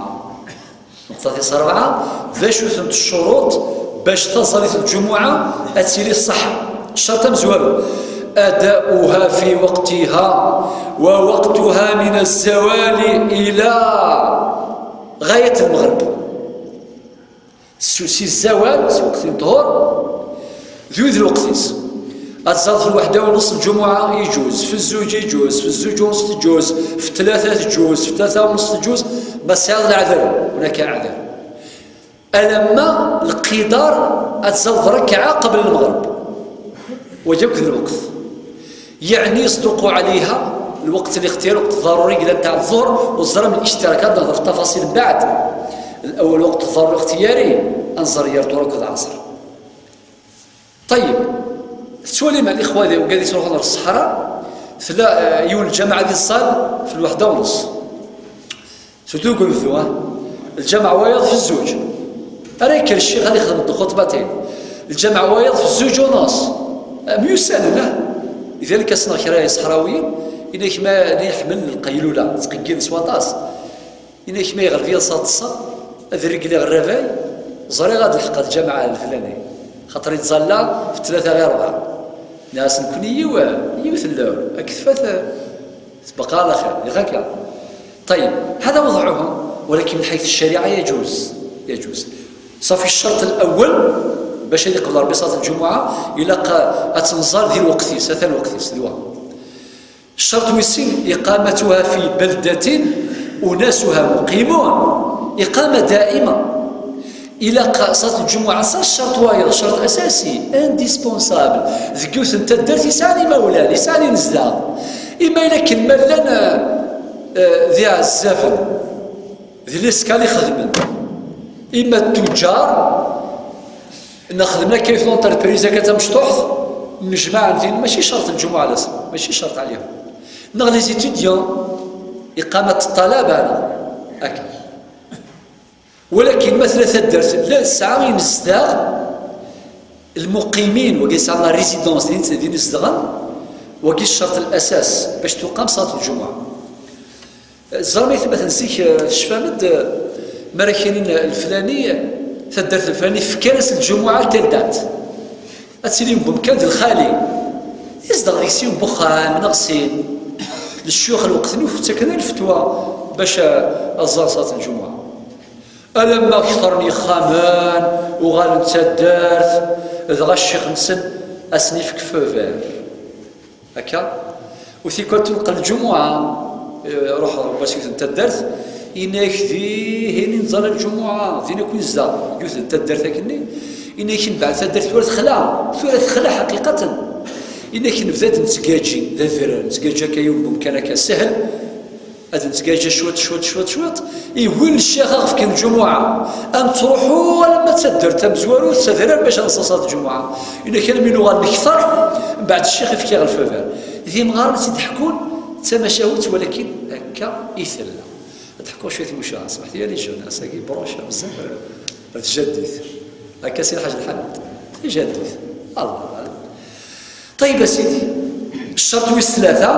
Nuqṭa tis ṛebɛa, d acu-tent ccuruṭ bac taẓallit n lǧumuɛa ad tili ṣṣeḥḥa? Ccerṭ amezwaru: أداؤها في وقتها، ووقتها من الزوال إلى غاية المغرب. Si zzawal, si lweqt n ṭṭhur, d lweqt-is. Ad tẓalleḍ fi lweḥda u nneṣ n lǧumuɛa, iǧuz, fi zzuǧ iǧuz, fi zzuǧ u nneṣ tǧuz, fi tlata tǧuz, fi tlata u nneṣ tǧuz, ma tesɛiḍ leɛder, hunaka aɛder. Alamma lqidar ad tẓalleḍ rrekɛa qbel lmeɣreb. Wagi akk d lweqt. Yeɛni يصدق عليها الوقت الاختياري, lweqt ḍaruri yellan taaɛ ẓẓur, u teẓram lishtirak, ad nehḍer fi ṭṭafaṣil mbeɛd. Lawal lweqt ḍaruri ixtiyari, ad nẓer gar ṭhur akked lɛeṣr. Ṭayyeb, tettwalim a lixwa di wigad yettruḥun ɣer ṣṣeḥra, tella yiwen lǧameɛ ad iẓẓal fi lweḥda u nneṣ. Surtout deg unebdu, ah. Lǧameɛ wayeḍ fi zzuǧ. Ara yekker ccix ad ixdem lxuṭbatin. Lǧameɛ wayeḍ fi zzuǧ u nneṣ. Myussanen, ah. Lidalik ass-nneɣ kra iṣeḥrawiyen, inek ma nni ḥemmlen lqaylula, ttqeyyilen s waṭas. Inek ma iɣleb yiḍes ad ṭṭseɣ, ad regliɣ rrabay, ẓriɣ ad lḥeqeɣ lǧameɛ leflani. Xaṭer ittẓalla fi tlata ɣir rebɛa. Nniɣ-as nekkni yiw-, yiwet n lehwa, ad k-tfat, tbeqa ɛla xir, yaɣ akka. طيب، هذا وضعهم، ولكن من حيث الشريعة يجوز، يجوز. صافي الشرط الأول باش ad iqbel Ṛebbi ṣṣat lǧumuɛa, ilaq ad tenẓal di lweqt-is, ata lweqt-is, d wa. Ccerṭ wis sin, إقامتها في بلدة أناسها مقيمون، إقامة دائمة. Ilaq ṣṣat lǧumuɛa, sa ccerṭ wayeḍ, ccerṭ asasi, indispensable, deg yiwet n taddart yesɛan imawlan, yesɛan inezdaɣ. Ima yella akken ma llan, eh, eh, d iɛezzaben, d les escaliers xedmen, ima d tuǧǧar, neɣ xedmen akka yiwet l'entreprise akka tamecṭuḥt, nnejmaɛen din, mačči ccerṭ lǧumuɛa la, mačči ccerṭ ɛlihem. Neɣ les étudiants, iqamat ṭṭalaba, neɣ akka. Walakin ma tella taddart la tesɛa inezdaɣ, lmuqimin, wagi yesɛan la résidence, din, din zedɣen, wagi ccerṭ lasas bac tuqam ṣṣat lǧumuɛa. Ẓran aytmaten zik, eh, tecfam-d, eh, mi ara k-inin, eh, leflani, eh, taddart leflani fkan-as lǧumuɛa telle date. Ad tili yiwen wemkan d lxali. Izdeɣ deg-s yiwen n wexxam neɣ sin. Lecyux lweqt-nni ur ttaken ara lfetwa bac, eh, ad ẓẓaren ṣṣat lǧumuɛa. Alamma kter n yexxamen uɣalen d taddart, dɣa ccix-nsen ad sen-ifk feu vert. Akka? U tikwal tunqel lǧumuɛa, eh, ruḥ ɣer wasif n taddart, yenna-yak dihin i neẓẓal lǧumuɛa, din akk i nezdeɣ, yiwet n taddart akkenni, yenna-yak mbeɛd taddart tura texla, tura texla ḥaqiqatan. Yenna-yak nebda-d nettgaǧi, d adrar, nettgaǧi akka yiwen n umkan akka sahel, ad nettgaǧa cwiṭ, cwiṭ, cwiṭ, cwiṭ. Iwwi ccix aɣ-fkan lǧumuɛa. Ad nettruḥu alamma d taddart tamezwarut, s adrar bac ad neṣṣaṣ lǧumuɛa. Ina kra mi nuɣal nekter, mbeɛd ccix ifka-ɣ lfeber. D imɣaren i tt-id-ḥekkun, d tamacahut, walakin akka i tella. Ad d-ḥkuɣ cwiṭ imucaha, smeḥt-iyi a les jeunes, ass-agi branche, bezzaf, d jaddit. Akka si Lḥaǧ Lḥamid, d jaddit. Allah alam. طيب a sidi, ccerṭ wis tlata,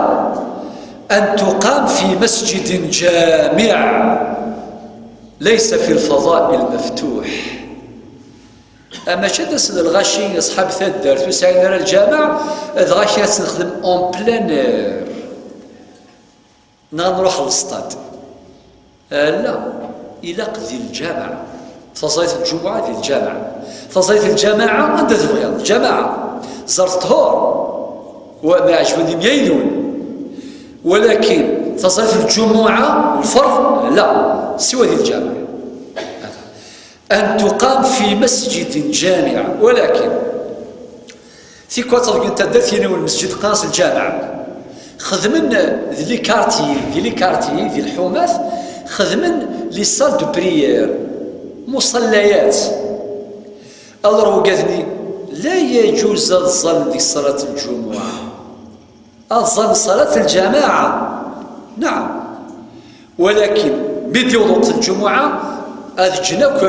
أن تقام في مسجد جامع ليس في الفضاء المفتوح. Ama mačči ad d-asen lɣaci, aṣḥab taddart, ur sɛin ara lǧameɛ, dɣa kra ad tt-nexdem en plein air. Neɣ nruḥ ɣer lsṭad. Ala, ilaq di lǧameɛ. Taẓayt n lǧumuɛa di lǧameɛ. Taẓayt n lǧamaɛa anda tebɣiḍ, lǧamaɛa. Ẓer ṭhur. Wa ma iɛǧeb-im yaydun. Walakin taẓayt n lǧumuɛa, lferḍ, la, siwa di lǧameɛ. أن تقام في مسجد جامع، ولكن tikwal tabgi n taddart yini wen lmesǧid qqaren-as lǧameɛ. Xedmen di les quartiers, di les quartiers, di lḥumat, xedmen les salles de prière, muṣallayat. Alors ugaden-nni, la yaǧuz ad ẓẓallen deg ṣalat lǧumuɛa. Ad ẓẓallen ṣalat lǧamaɛa. Naɛam. Walakin mi d-yewweḍ lweqt n lǧumuɛa, ad ǧǧen akk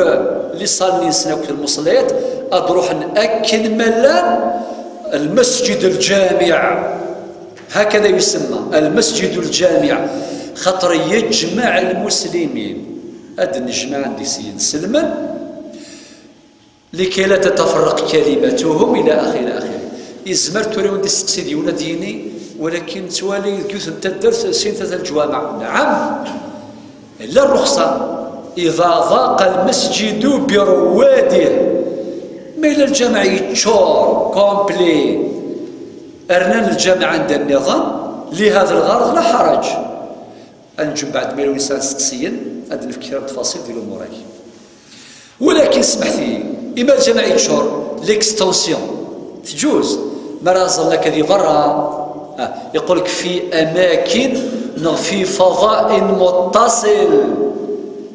liṣal-nni-nsen akk lmuṣellayat, ad ruḥen akken ma llan lmasǧid lǧamiɛ. Hakada yusemma, lmasǧid lǧamiɛ, xaṭer yejmeɛ lmuslimin. Ad nnejmaɛen deg-s yinselmen. لكي لا تتفرق كلمتهم إلى آخر، إلى آخره. Yezmer tura win d-isteqsi d yiwen ad d-yini, walakin nettwali deg yiwet n taddart sin tlata leǧwameɛ. Nɛam, la rruxṣa. إذا ضاق المسجد برواده. Ma yella lǧameɛ yeččur, complet, rnan lǧameɛ anda nniḍen, لهذا الغرض لا حرج. Ad neǧǧ mbeɛd ma yella win yesɛan isteqsiyen, ad d-nefk kra n tfaṣil di lumuṛ-agi. Walakin, smeḥt-iyi, imi lǧameɛ yeččur, l'extension, tǧuz, mi ara ẓẓallen akka di berra, ah, yeqqel-ak في أماكن neɣ في فضاء متصل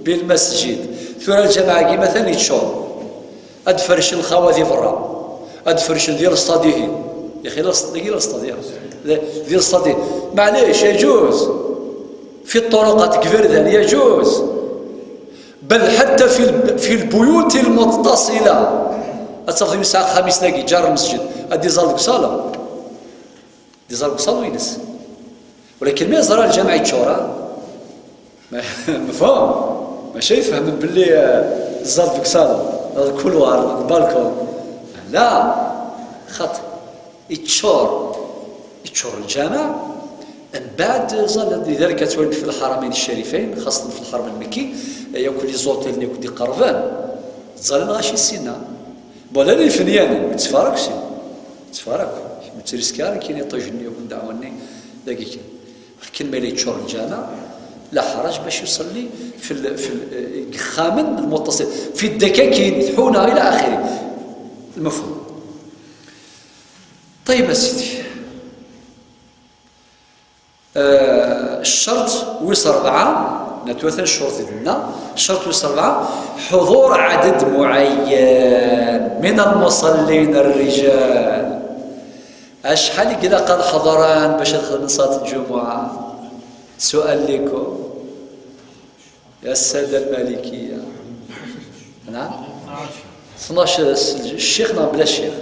بالمسجد. Tura lǧameɛ-agi matan yeččur. Ad fercen lxawa di berra. Ad fercen di lestad ihin. Yaxi lestad, dagi lestad, ya. Di, di lestad ihin. Maɛlic, yaǧuz. Fi ṭṭuruqat deg iberdan, yaǧuz. Bal ḥatta fi l-, fi lbuyut lmuṭṭasila. Ad tafeḍ yesɛa axxam-is dagi, ǧar lmesǧid. Ad iẓall deg usalon. Ad iẓall deg usalon-ines. Walakin mi yeẓra lǧameɛ yeččur, ha? Ma-, mefhum? Maca yefhem belli, eh, ẓẓal deg usalon, neɣ deg couloir, neɣ deg balcon. La, xaṭi, yeččur, yeččur lǧameɛ, mbeɛd ẓẓal, lidalik ad twalim fi lḥaramin ccarifayn, xaṣṣa fi lḥaram lmekki, yakk les hôtels-nni akk d-iqerben, ẓẓalen ɣaci sinna. Bon, llan ifenyanen, ur ttfarak sin. Ur ttfarak. Ur ttriski ara kien iṭij-nni akk ddeɛwa-nni, dagi kan. Akken ma yella yeččur lǧameɛ, la ḥaraǧ bac yuṣelli fi l-, fi l-, deg yexxamen lmuṭṭasil, fi ddakakin, tḥuna, ila axiri. Lmefhum. Ṭeyyeb a sidi. Eh, ccerṭ wis ṛebɛa, netwatan ccuruṭ i d-nenna, ccerṭ wis ṛebɛa, حضور عدد معين من المصلين الرجال. Acḥal i ilaq ad ḥeḍren bac ad xedmen ṣalat lǧumuɛa? Sual likum. Ya ssada lmalikiya. Naɛam? Tnac s-, ccix neɣ bla ccix?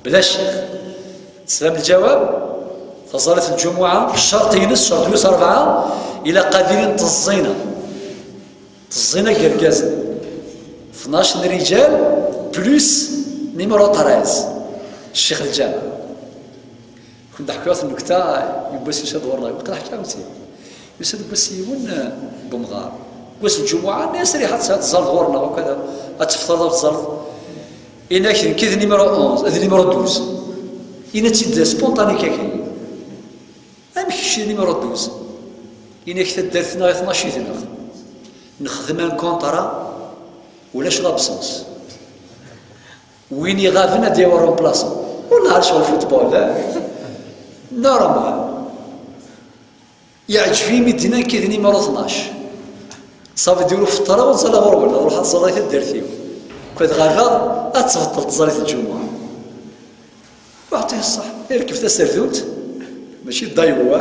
Bla ccix. Teslam lǧawab? Taẓallit n lǧumuɛa, ccerṭ-ines, ccerṭ wis ṛebɛa, ilaq ad ilin teẓẓina. Teẓẓina n yergazen. Tnac n rijal plus numéro treize. Ccix lǧameɛ. Kun d-ḥkiɣ nnukta, yiwwas yusa-d ɣur-neɣ, waqila ḥkiɣ-tt-id. Yusa-d deg wass yiwen, eh, n umɣar. Deg wass n lǧumuɛa, nni-as riḥ ad, ad tẓalleḍ ɣur-neɣ, akk ad, ad tefṭreḍ, ad tẓalleḍ. Ini-ak, nekk d numéro onze, d numéro douze. Ini-tt-id spontané kaki. Amek kečč d numéro douze? Ini-ak, taddart-nneɣ i tnac i d-neɣ. Nexdem un contrat, ulac l'absence. Win iɣaben ad yawi remplaçant. Ur neɛrif ccɣel football, eh? Normal. Yeɛǧeb-iyi mi d-nnan kid numéro tnac. Ça veut dire ur feṭṭreɣ ur ẓẓaleɣ ɣur-wen, ruḥ ad ẓẓaleɣ i taddart-iw. Kad ɣabeɣ, ad tbeṭṭel tẓallit n lǧumuɛa. Waɛṭi ṣṣeḥ, irkeb taserdunt, mačči d aywa,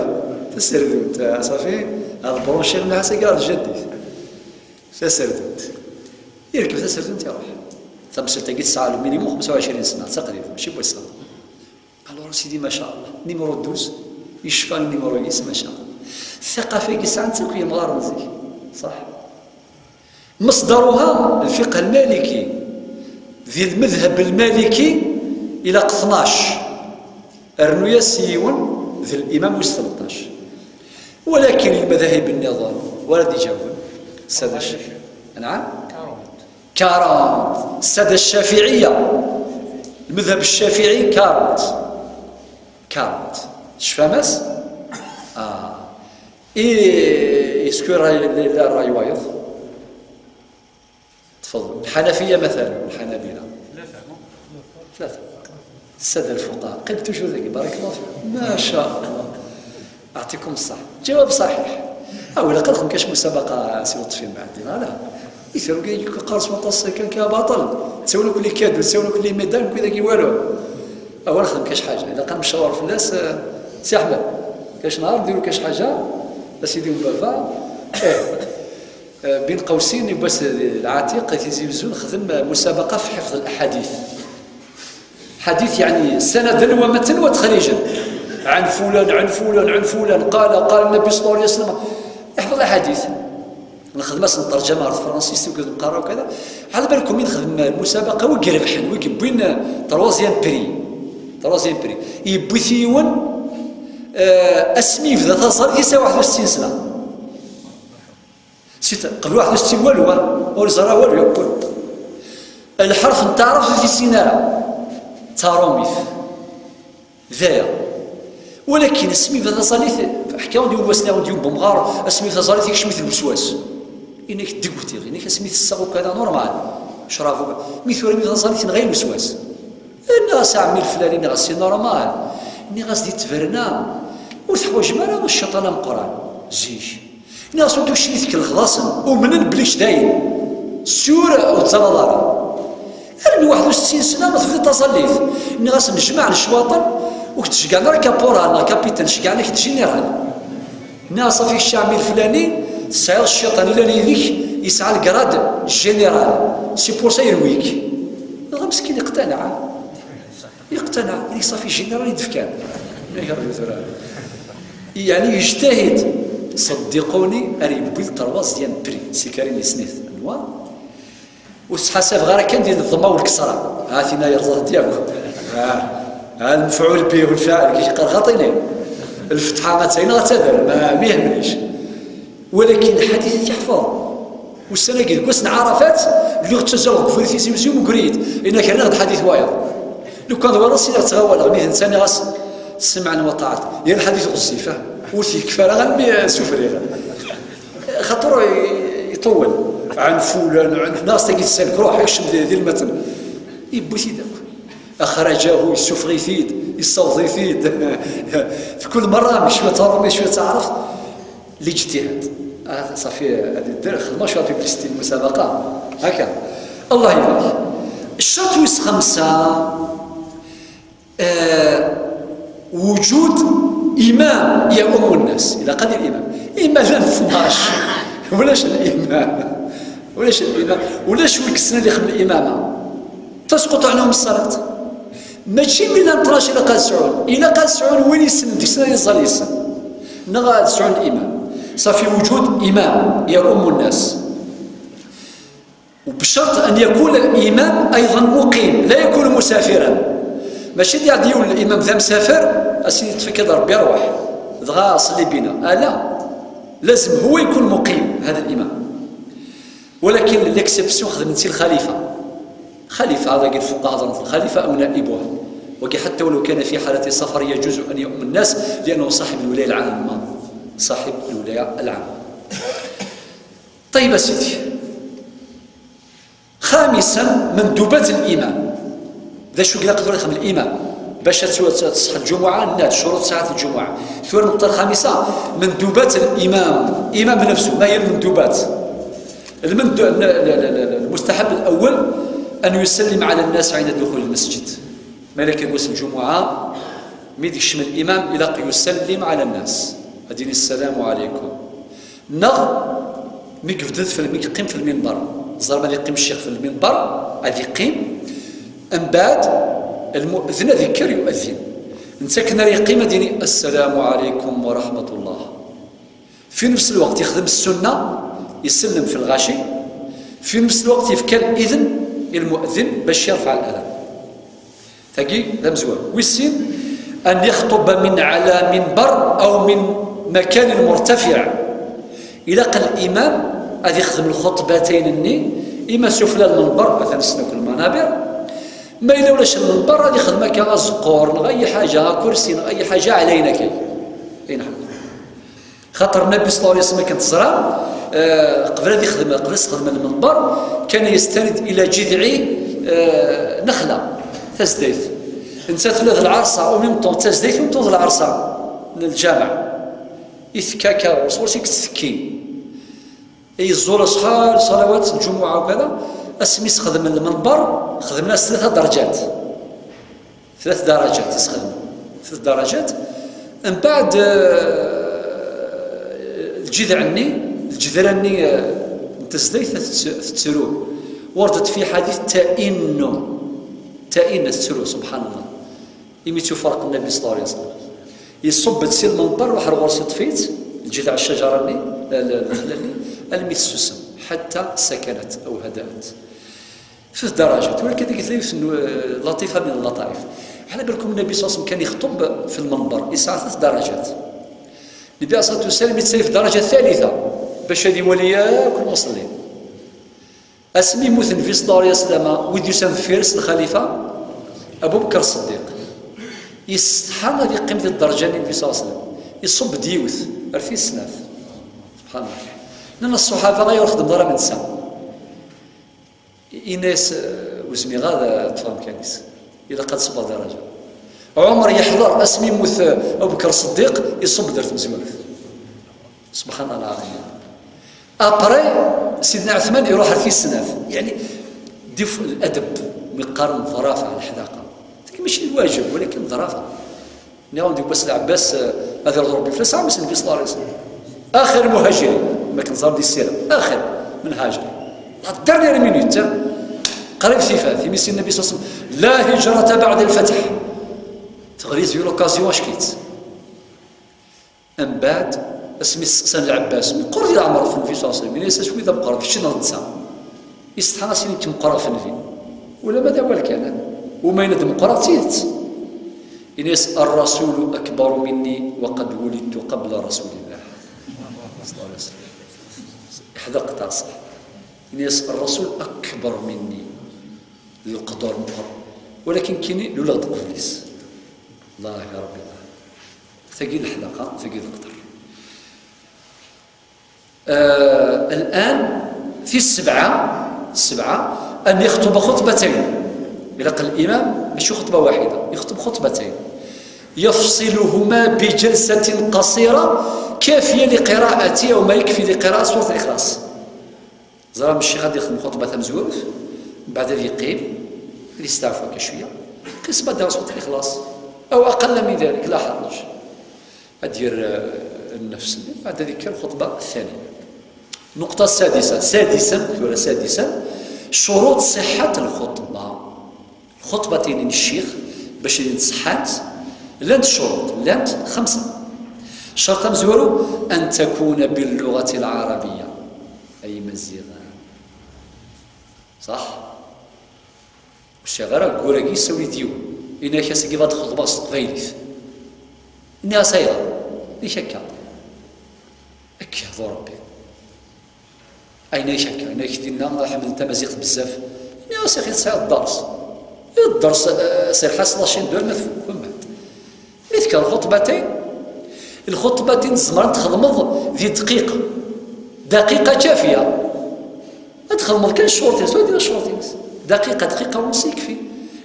taserdunt, ah, ṣafi, ad branchiɣ mliḥ ass-agi ɣer ljaddit. Taserdunt. Irkeb taserdunt, iruḥ. Tamsalt-agi tesɛa le minimum xemsa u ɛecrin sna, d taqdimt, mačči n wass-a. Alors, sidi, maca Allah, numéro douze, yecfa numéro-is, maca Allah. Ttaqafa-agi sɛan-tt akk yemɣaren zik, ṣaḥ? Meṣdaruha, lfiqh lmaliki. Di lmedheb lmaliki, ilaq tnac. Rnu-yas yiwen, d limam wis tleṭṭac. Walakin lmadahib nniḍen, ur ara d-iǧawben. Sada c-, anɛam? Quarante. Sada ccafiɛiyya. Lmadhab ccafiɛi, quarante. Quarante. Tecfam-as? Ah. I, est-ce que ray-, la, la ray wayeḍ? Tfeḍ. Lḥanafiya, matalan, lḥanabila. Tlata. السادة الفقهاء قبل توجور ذاك، بارك الله فيكم، ما شاء الله، أعطيكم الصحة، جواب صحيح. أو إلا قال لكم كاش مسابقة سي لطفي ما عندنا لا، يثيروا كي يقارص مطاس كان كا باطل، تساولوا كل كادو، تساولوا كل ميدان، كل كي والو. أول خدم كاش حاجة، إذا كان مشاور في الناس، آه، سي أحمد، كاش نهار نديروا كاش حاجة، أسيدي وبابا. إيه. آه، بين قوسين يباس العتيق تيزي وزو خدم مسابقة في حفظ الأحاديث. حديث يعني سندا ومتنا وتخريجا، عن فلان، عن فلان، عن فلان، قال، قال النبي صلى الله عليه وسلم. يحفظ الأحاديث. نخدم أصلا الترجمة على الفرنسيس وكذا نقرا وكذا. على بالكم مين خدم المسابقة ويقربحن ويقبين تروازيام بري. تروازيام بري. يبوي ثيون، آه، اسمي يبدا تزال كيسا واحد وستين سنة. سيت قبل واحد وستين والو، ها؟ ور زرا والو يقول. الحرف نتاع راه في سينارا. تاروميث. ذايا. ولكن اسمي ذا تصاليث، حكاو ديال الوسنا وديال بمغار، اسمي ذا تصاليث يكشمي في الوسواس. إنك دقوتي، إنك اسمي تساغو كذا نورمال. شرافو. مي ثورة مي ذا تصاليث غير الوسواس. إني غاس عمي الفلاني، إني غاس سي نورمال. إني غاس دي تفرنا. وتحواج مالا الشيطان مقران. زيش. Nniɣ-as ur tucnit k lexlaṣen, umnen belli kečč dayen. Sûr ur teẓriḍ ara. Armi waḥed u settin sna ma tebdiḍ taẓallit. Nniɣ-as nejmaɛ lecwaṭen, ur k-d-ceggɛen ara kapural neɣ kapitan, ceggɛen-ak-d général. Nniɣ-as safi kečč a ɛemmi leflani, tesɛiḍ cciṭan ilan yid-k, yesɛa lgrad général. C'est pour ça yerwi-k. Dɣa meskin iqtanaɛ. Iqtanaɛ, i صافي général i d-fkan. Ma yerju tura. يعني يجتهد. صدقوني، ar yewwi troisième prix. Si Karim yesnit. Anwa? Ur sḥasabeɣ ara kan di lḍemma u lkesra. Ha tina yerẓa-t yakk. Ha, ha المفعول به والفاعل كي يقال خاطيني. الفتحة غتعين غتدر، ما ما يهمنيش. ولكن الحديث يحفظ. والسنة قد قلت عرفات اللي غتزوج في تيزي مزيوم وقريت. إن كان هذا حديث وايض. لو كان ورا سيدي تغاوى لغني إنسان غاس سمعا وطاعة. يا الحديث غزيفة. وتيكفى راه غنبي سوفرير. خاطر يطول. عن فلان، عن ناس تجي تسالك روح يكشم ذي المتن. يبوتي داك. أخرجه، يسوفغيتيد، يسوضيتيد. في كل مرة مش شوية تعرف، مش شوية تعرف. الاجتهاد. آه، صافي، هذه دير خدمة شوية بيبليستي المسابقة. هكا. الله يبارك. الشرط ويس خمسة، آه، وجود إمام يؤم الناس. إلا قال الإمام. إما لا اثناش. ولاش الإمام. ولاش الإمام. ولاش ويكسنا اللي يخدم الإمامة. تسقط عنهم الصلاة. ماشي من أن تراشي إلى قال سعود، إلى قال سعود وين يسن ديسنا يزال يسن. نغا سعود الإمام. صافي وجود إمام يؤم الناس. وبشرط أن يكون الإمام أيضا مقيم، لا يكون مسافرا. ماشي دي غادي يقول الإمام ذا مسافر، أسيدي تفكر ربي روح. دغا صلي بينا. آه لا. لازم هو يكون مقيم، هذا الإمام. ولكن l'exception خدمتي الخليفة. خليفة هذا قد فوق هضرة الخليفة أو نائبها. وكي حتى ولو كان في حالة سفر يجوز أن يؤم الناس لأنه صاحب الولاية العامة. صاحب الولاية العامة. طيب يا سيدي. خامسا، مندوبات الإمام. ذا شو قلنا قدر يخدم الإمام باش تسوى تصح الجمعة، نات شروط ساعة الجمعة. ثور النقطة الخامسة، مندوبات الإمام، إمام نفسه. ما هي المندوبات؟ المندو-، ال-، ال-، ال-، ال-، المستحب الأول أن يسلم على الناس عند دخول المسجد. مالك يقول الجمعة، ميد يكشم الإمام إلى يسلم على الناس. أديني السلام عليكم. نغ ميك بدد في الميك قيم في المنبر. زعما اللي يقيم الشيخ في المنبر، غادي يقيم. من بعد المؤذن هذه كر يؤذن. انت كنا يقيم ديني: "السلام عليكم ورحمة الله". في نفس الوقت يخدم السنة، يسلم في الغاشي، في نفس الوقت يفكر إذن المؤذن باش يرفع الأذان. تاكي ذا مزوان. ويسين أن يخطب من على منبر أو من مكان مرتفع. إلا قال الإمام غادي يخدم الخطبتين الني، إما سفلى المنبر، مثلا سنوك المنابر، ما إلا ولاش المنبر غادي يخدم هكا زقور، نغ أي حاجة، كرسي، نغ أي حاجة علينا كي. إي نعم. خاطر النبي صلى الله عليه وسلم كان تزرع، آه، قبل هذا يخدم، قبل يستخدم المنبر، كان يستند إلى جذع، آه، نخلة، تزديت. Netta tella d lɛerṣa, au même temps d tazdayt, au même temps d lɛerṣa n lǧameɛ. I tekka akka ɣur-s, ɣur-s i yettekki. Yeẓẓul acḥal ṣalawat n lǧumuɛa ukada, asmi sxedmen lmenber, xedmen-as tlata daraǧat. Tlata daraǧat i sxedmen. Tlata daraǧat. Mbeɛd, eh, lǧidɛ-nni, lǧedra-nni, eh, n tezdayt tett-, tettru. وردت في حديث تئن. تئن, tettru, سبحان الله. Imi tt-yufarq Nnabi صلى الله عليه وسلم. Iṣubb-d si lmenber, ruḥ ar ɣur-s iṭṭef-itt, lǧidɛ ccajara-nni, l-, l-, lexla-nni, almi tessusem. حتى سكنت أو هدأت. Tlata daraǧat, walakin tagi tella yiwet n, eh, laṭifa min llaṭaif. Ɛla balkum Nnabi صلى الله عليه وسلم كان يخطب في المنبر, yesɛa tlata daraǧat. Nnabi عليه الصلاة والسلام yettali fi ddaraǧa ttalitha, bac ad iwali yakk lmuṣellin. Asmi yemmut Nnabi صلى الله عليه وسلم, wid yusan deffir-s, lxalifa Abu Bekr Ṣeddiq, yessetḥa ad yeqqim di ddaraǧa-nni n Nnabi صلى الله عليه وسلم. Iṣubb-d yiwet, ar tis snat. سبحان الله. Nnan ṣṣuḥaba, ayɣer ur xeddmeḍ ara am netta? Yenna-yas, eh, ur zmireɣ ad ṭṭfeɣ amkan-is. Ilaq ad ṣubbeɣ daraǧa. Ɛumer yeḥḍer asmi yemmut, eh, Abu Bekr Ṣeddiq, iṣubb-d ar tmezwarut. سبحان الله العظيم. Après, Sidna Ɛetman iruḥ ar tis snat. يعني, dif ladab, mi qqaren ḍḍrafa, leḥdaqa. Tagi mačči d lwaǧeb, walakin ḍḍrafa. Nniɣ-awen-d, yiwwas Lɛebbas, eh, ad irḍu Ṛebbi fell-as, ɛemmi-s Nnbi صلى الله عليه وسلم. آخر المهاجرين, ma akken ẓran di ssira, آخر من هاجر. La dernière minute, eh, qrib tifat, imi s Nnbi صلى الله عليه وسلم, لا هجرة بعد الفتح. Teɣli-d l'occasion, acki-tt. Mbeɛd, asmi s-, sseqsan Lɛebbas, meqqer di leɛmer ɣef Nnbi صلى الله عليه وسلم, yenna-yas: "Acu i d ameqqer, kečč neɣ netta?" Yessetḥa-as, ini-d: "Meqqreɣ ɣef Nnbi." Ula ma d awal kan, eh? Uma yenna-d: "Meqqreɣ d tidet." Ini-as: "الرسول أكبر مني وقد ولدت قبل رسول الله." صلى الله عليه وسلم. Iḥdeq taṣeḥ. Ini-as: "الرسول أكبر مني." Leqder meqqer. Walakin kini luleɣ-d qbel-is. Allah ya Rebbi, Allah. Tagi d leḥdaqa, tagi d leqder. آه، الآن في السبعة، السبعة أن يخطب خطبتين. Ilaq الإمام ماشي خطبة واحدة، يخطب خطبتين. يفصلهما بجلسة قصيرة كافية لقراءة، أو ما يكفي لقراءة سورة الإخلاص. Ẓran ccix ad yexdem lxuṭba tamezwarut, mbeɛd ad yeqqim, ad yesteɛfu akka cwiya, qisma ad iɣer surat Lixlaṣ, أو أقل من ذلك، لا حرج. Ad d-yerr, eh, nnefs-nni, mbeɛd ad yekker lxuṭba ttaniya. النقطة السادسة، سادسا, tura سادسا, شروط صحة الخطبة. Lxuṭbatin n ccix, bac ad int-ṣeḥḥant, llant ccuruṭ, llant xemsa. Ccerṭ amezwaru, أن تكون باللغة العربية. Ay Imaziɣen. Ṣaḥ? Ur sɛiɣ ara aggur-agi, yessawel-iyi-d yiwen. Yenna-ak, ass-agi ad xeḍbeɣ s teqbaylit. Nniɣ-as, ayɣer? Yak akka. Ad k-yehdu Rebbi. Ayen ay akka, ayen ay dinna ḥemmlen tamaziɣt bezzaf. Nniɣ-as, axi tesɛiḍ dders. Dders, eh, c'est le حاصل la chaîne de neuf, comme. Mi tekker lxuṭbatin, lxuṭbatin tzemreḍ ad txedmeḍ di dqiqa. دقيقة كافية. Ad txedmeḍ kan ccuruṭ-ines, ur dira ccuruṭ-ines. دقيقة, دقيقة ونص يكفي.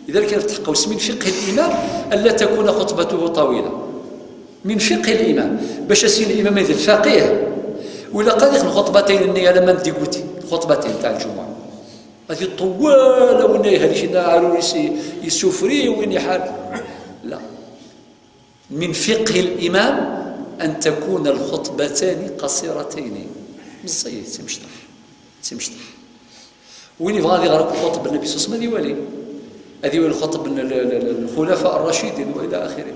لذلك في التحقق من فقه الإمام ألا تكون خطبته طويلة. من فقه الإمام. Bac ad s-yini imam d lfaqih, ur ilaq ad yexdem lxuṭbatin-nni alamma n diguti, lxuṭbatin taaɛ lǧumuɛa. Ad iṭewwal, a win ihel kna, ar ur is-, isufri, win iḥar. لا. من فقه الإمام أن تكون الخطبتان قصيرتين. Meẓẓiyit, d timecṭaḥ. D timecṭaḥ. Win yebɣa ad iɣer akk lxuṭeb n Nnbi صلى الله عليه وسلم, ad iwali. Ad iwali lxuṭeb n l-, l-, l-, الخلفاء الراشدين وإلى آخره.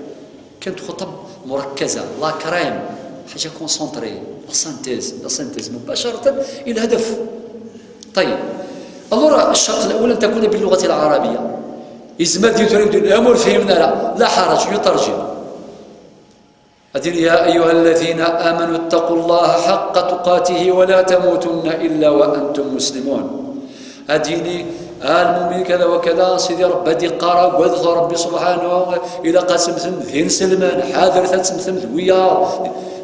كانت خطب مركزة, la crème, حاجة concentrée, la synthèse, la synthèse مباشرة إلى الهدف. طيب. Alors, الشرط الأول أن تكون باللغة العربية. Yezmer ad d-yini tura, ur fhimen ara, لا حرج, يترجم. Ad d-yini: "يا أيها الذين آمنوا اتقوا الله حق تقاته ولا تموتن إلا وأنتم مسلمون." Ad d-yini: "A lmumin, kada wa kada, Sidi Rebbi ad iqqar, agadet Rebbi subḥanahu, ilaq ad temmtem d inselmen, ḥadret ad temmtem d wiyaḍ,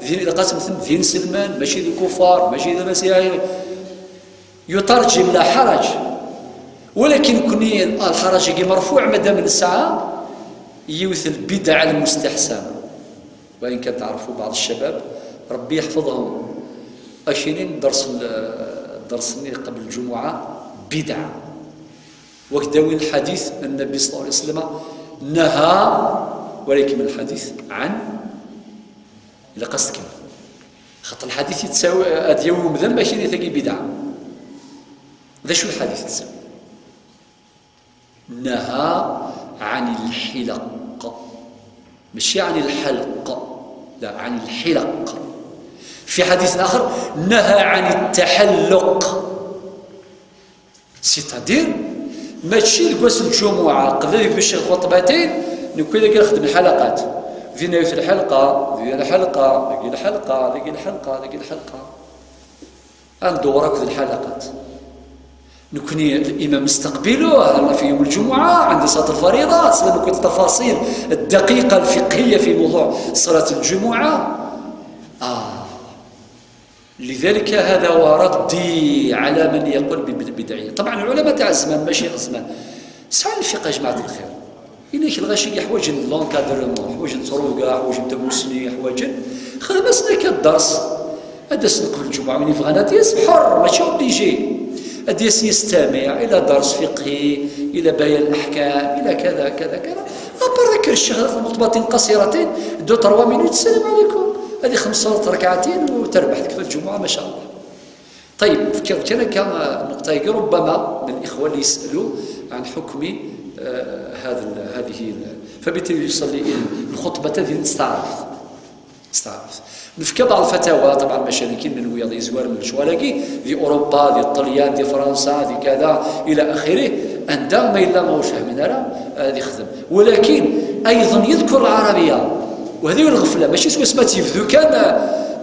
d, ilaq ad temmtem d inselmen, mačči d ikuffar, mačči d imasiḥiyen." يترجم, لا حرج. Walakin nekni, lḥaraǧ-agi merfuɛ, madam nesɛa Yiwet lbidɛa lmustaḥsana, وإن كان تعرفوا بعض الشباب ربي يحفظهم، أشينين درس ال-، درس النية قبل الجمعة بدعة. وكداوين الحديث النبي صلى الله عليه وسلم نهى، ولكن الحديث عن، إلا قصدك، خاطر الحديث يتساوي هاد يوم ذنب، أشيني تاقي بدعة. ذا شو الحديث يتساوي؟ نهى عن الحلق، ماشي عن الحلق، لا، عن الحلق. في حديث آخر نهى عن التحلق، c'est-à-dire ماشي لباس الجمعة قبل باش الخطبتين نكون لك نخدم الحلقات، ذي نهاية الحلقة، ذي الحلقة، ذي الحلقة، ذي الحلقة، ذي الحلقة. ندور هكذا الحلقات. نكني الإمام نستقبلوه، رانا في يوم الجمعة، عندي صلاة الفريضة، تسلم كل التفاصيل الدقيقة الفقهية في موضوع صلاة الجمعة. آه. لذلك هذا هو ردي على من يقول بالبدعية. طبعًا العلماء تاع الزمان ماشي غير الزمان، ساعة الفقه يا جماعة الخير. إنك الغاشي يحوج l'encadrement، يحوج التروقة، يحوج التمسني، يحوج خدمة سنة كالدرس. هذا سنة قبل الجمعة وين يبغى هذا يس حر، ماشي obligé. هذا يس يستمع إلى درس فقهي، إلى بيان الأحكام، إلى كذا كذا كذا. أبار ذكر الشيخ ثلاث خطبتين قصيرتين، deux trois minutes، السلام عليكم. هذه خمس صلوات ركعتين وتربح، تكفى الجمعة ما شاء الله. طيب، كان كان كان نقطة هيك، ربما من الإخوة اللي يسألوا عن حكم، آه، هذا ال-، هذه ال-، فبالتالي يصلي الخطبة هذه نستعرف. نستعرف. نفكى بعض الفتاوى، طبعًا ماشي أنا كي من وياض يزوار من الشوالاكي، دي أوروبا، دي الطليان، دي فرنسا، دي كذا، إلى آخره. عندها ما إلا ما هو فاهمين، أنا، آه، دي خدم. ولكن أيضًا يذكر العربية، وهذه هي الغفلة، ماشي سوى اسمها تيفذو كان،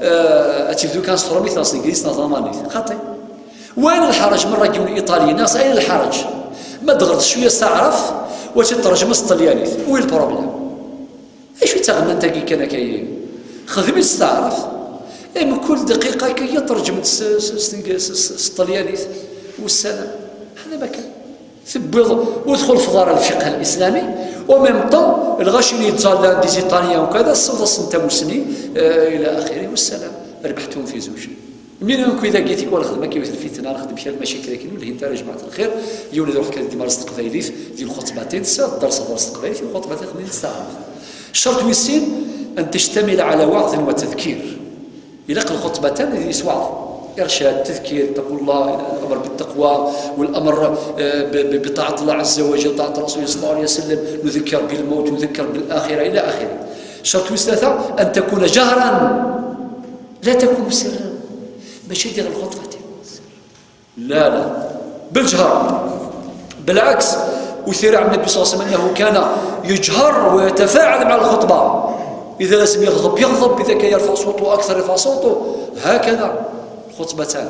آه، تيفذو كان ستروميت ناس إنجليز ناس ألمانيت، خاطي. وين الحرج من راك يقول إيطالي ناس، أين الحرج؟ ما تغلط شوية استعرف وتترجم الطليانيت، وين البروبليم؟ ايش تغنى انت كي كان كاين؟ خدمي تستعرف. إيه، من كل دقيقة كي ترجم الطليانيت والسلام. هذا ما كان. ثبض ودخل في دار الفقه الإسلامي، وميم طون الغاشي اللي يتزال دي زيطاليا وكذا، الصوت السنتا مسني، آه، إلى آخره، والسلام. ربحتهم في زوج. من يمكن إذا جيتي كون الخدمة كيف الفتنة، نخدم شي المشاكل، لكن والهي انت يا جماعة الخير، يولد روحك ديما رزق قبايلي، دي الخطبتين، سا درس درس قبايلي، في الخطبتين خدمي تستعمل. الشرط والسين أن تشتمل على وعظ وتذكير. إلا الخطبتان يسوعظ، إرشاد، تذكير، تقول الله، الأمر بالتقوى، والأمر، آه، ب-، ب-، بطاعة الله عز وجل، طاعة رسوله صلى الله عليه وسلم، نذكر بالموت، نذكر بالآخرة، إلى آخره. شرط ثلاثة أن تكون جهرا، لا تكون سرا. ماشي دير الخطبة دير. لا، لا، بالجهر. بالعكس، أثير عن النبي صلى الله عليه وسلم أنه كان يجهر ويتفاعل مع الخطبة. إذا لازم يغضب يغضب، إذا كان يرفع صوته أكثر يرفع صوته، هكذا الخطبتان.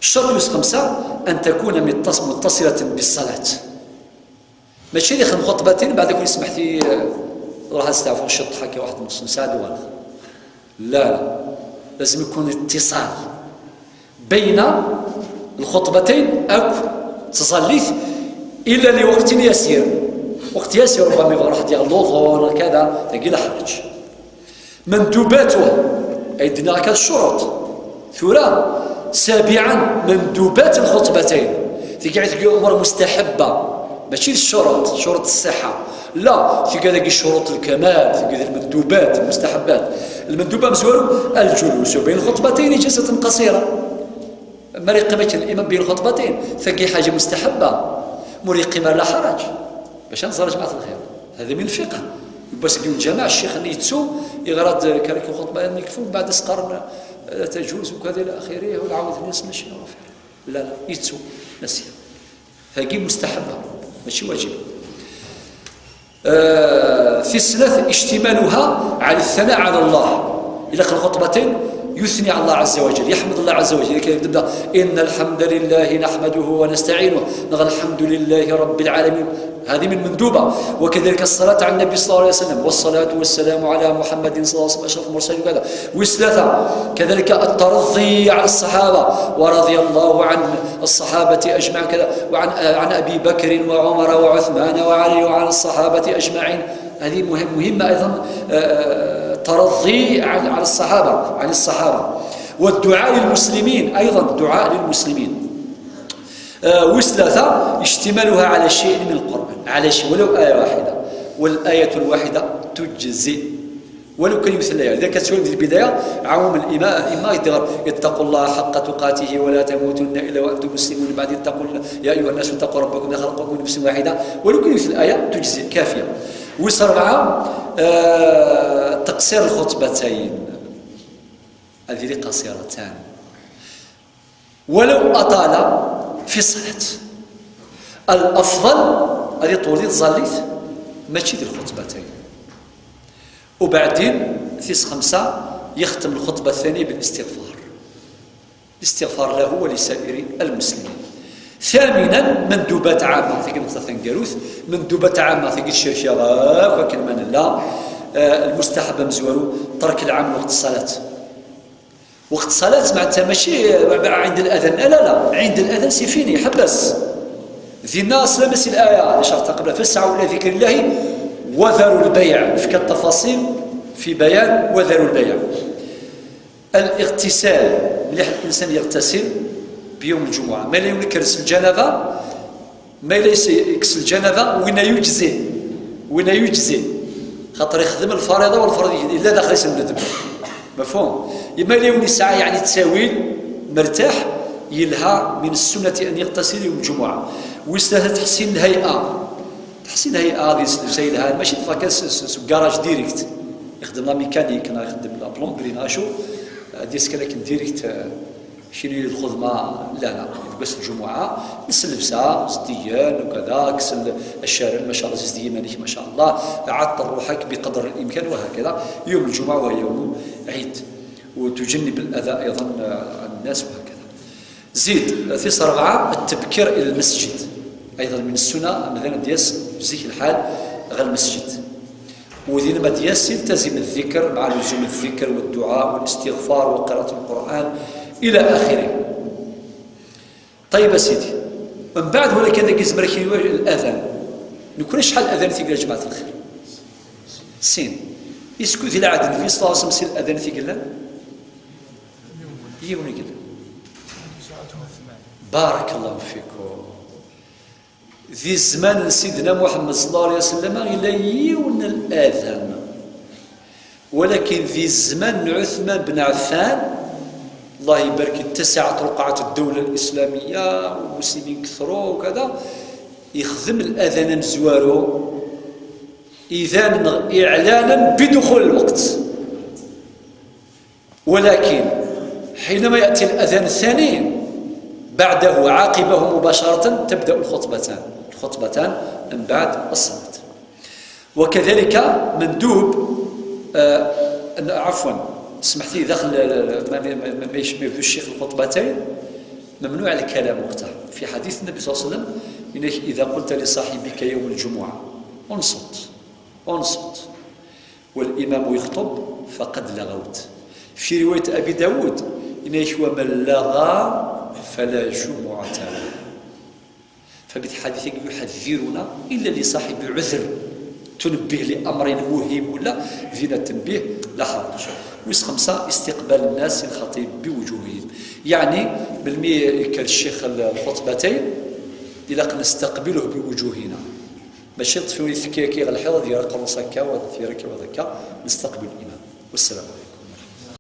الشرط يوسف خمسة أن تكون متص-، متصلة بالصلاة. ماشي اللي يخدم خطبتين بعد يكون يسمح لي، آه، راح استعفو الشط حكي واحد نص ساعة ولا. لا، لا، لازم يكون اتصال بين الخطبتين أو تصليت إلا لوقت يسير. وقت يسير ربما يبغى واحد يغلط ولا كذا، تقي لا حرج. مندوباتها، أي دينا كان الشروط. ثورة. سابعا، مندوبات الخطبتين. تقعد تقول أمور مستحبة، ماشي الشروط، شروط الصحة. لا، تقعد تقول شروط الكمال، تقعد المندوبات، المستحبات. المندوبة مزوار الجلوس بين الخطبتين جلسة قصيرة. ما ريقي ما كان الإمام بين الخطبتين، فكي حاجة مستحبة. مريقي ما لا حرج. باش نزار جماعة الخير. هذا من الفقه. بس يقول الجماعة الشيخ اللي يتسو، يغرد كان يكون خطبة يكفو، بعد سقرنا، آه، تجوز وكذا إلى آخره، والعاود الناس ماشي رافع. لا، لا، يتسو. نسي. هاقي مستحبة، ماشي واجب. آه، في السنة اشتمالها على الثناء على الله. إلا كان خطبتين، يثني على الله عز وجل، يحمد الله عز وجل، كي يبدأ: إن الحمد لله نحمده ونستعينه، نغ الحمد لله رب العالمين. هذه من مندوبة. وكذلك الصلاة على النبي صلى الله عليه وسلم، والصلاة والسلام على محمد صلى الله عليه وسلم أشرف المرسلين وكذا. وثلاثة، كذلك الترضي على الصحابة، ورضي الله عن الصحابة أجمعين كذا، وعن، عن أبي بكر وعمر وعثمان وعلي وعن الصحابة أجمعين. هذه مهم، مهمة أيضًا، آه، ترضي عن، عن الصحابة، عن الصحابة. والدعاء للمسلمين أيضًا، دعاء للمسلمين. آه، وثلاثة، اشتمالها على شيء من القرآن، على شيء، ولو آية واحدة، والآية الواحدة تجزئ، ولو كان يمثل الآية. إذا كانت في البداية، عموم الإماء، الإماء يدير: "اتقوا الله حق تقاته ولا تموتن إلا وأنتم مسلمون". بعد: "اتقوا الله، يا أيها الناس اتقوا ربكم الذي خلقكم من نفس واحدة"، ولو كان يمثل الآية تجزئ، كافية. وثلاثة، آه، تقصير الخطبتين، هذه قصيرتان. ولو أطال في الصلاة، الأفضل هذه طولي تزاليت، ماشي ديال الخطبتين. وبعدين ثيس خمسة يختم الخطبة الثانية بالاستغفار، الاستغفار له ولسائر المسلمين. ثامنا، مندوبات عامة، في كلمة ثانقروث، مندوبات عامة، في الشركة، آه، وكلمة لا، آه، المستحب مزوارو ترك العمل وقت الصلاة. وقت الصلاة معناتها ماشي عند الأذان، لا، لا، لا، عند الأذان c'est fini، حبس. ذينا سلام سي الآية اللي شرحتها قبل: "فاسعوا إلى ذكر الله وذروا البيع". فكانت التفاصيل في بيان "وذروا البيع". الاغتسال، مليح الإنسان يغتسل بيوم الجمعة، ما لا يكرس الجنابة، ما إلا يس-، يكس الجنابة وين يجزي، وين يجزي، خاطر يخدم الفريضة والفرض يجزي، إلا داخل يسلم الذنب. مفهوم؟ إما اليوم يسعى يعني التساويل مرتاح، يلها من السنة أن يغتسل يوم الجمعة. ويستاهل تحسين الهيئة، تحسين الهيئة هذه يسلبسها يلها، ماشي تفكر س-، س-، س-، كراج ديريكت، يخدم لا ميكانيك، نا يخدم لا بلومبري، نا شو، هذه يسكن لكن ديريكت، آه، شنو هي الخدمة؟ لا، لا، يلبس الجمعة، نس اللبسة، زديان وكذا، كسل الشارع، ما شاء الله، زدي مانيش، ما شاء الله، عطر روحك بقدر الإمكان وهكذا. يوم الجمعة وهو يوم عيد، وتجنب الأذى أيضًا عن الناس وهكذا. زيد، ثيس ربعة، التبكير إلى المسجد. أيضًا من السنة، مثلًا، دياس بزيك الحال غير المسجد. ودين ما دياس يلتزم الذكر مع لزوم الذكر والدعاء والاستغفار وقراءة القرآن إلى آخره. طيب يا سيدي، من بعد ولا كان كيزمر كي الأذان. نكون شحال الأذان تيقرا جماعة الخير؟ سين. إسكو ذي العهد النبي صلى الله عليه وسلم سين الأذان تيقلان؟ يوني قلان. بارك الله فيكم. Di zzman n Sidna Muḥemmed صلى الله عليه وسلم, yella yiwen n ladan. Walakin di zzman n Ɛuthman ben Ɛeffan, Allah ibarek, اتسعت رقعة الدولة الإسلامية, والمسلمين كثروا وكذا, يخدم الأذان amezwaru, إذانا إعلانا بدخول الوقت. ولكن حينما يأتي الأذان الثاني بعده عقبه مباشرة تبدأ الخطبتان، الخطبتان من بعد الصلاة. وكذلك مندوب، آه، عفوا، سمحتي، داخل، ما، ما، ما، ما يش-، ما يبدوش الشيخ الخطبتين، ممنوع الكلام وقتها. في حديث النبي صلى الله عليه وسلم: إنك إذا قلت لصاحبك يوم الجمعة: "انصت، انصت"، والإمام يخطب فقد لغوت. في رواية أبي داود: "إنك ومن لغى فلا جمعة له". فبالحديث يحذرنا إلا لصاحب عذر، تنبه لأمر مهم ولا ذينا التنبيه لا حرج. ويس خمسة، استقبال الناس الخطيب بوجوههم، يعني ملمي كان الشيخ الخطبتين إلا نستقبله بوجوهنا. ماشي تفوي ثكيكي غير الحيط ديال القروص هكا ولا ديال هكا ولا هكا، نستقبل الإمام. والسلام عليكم.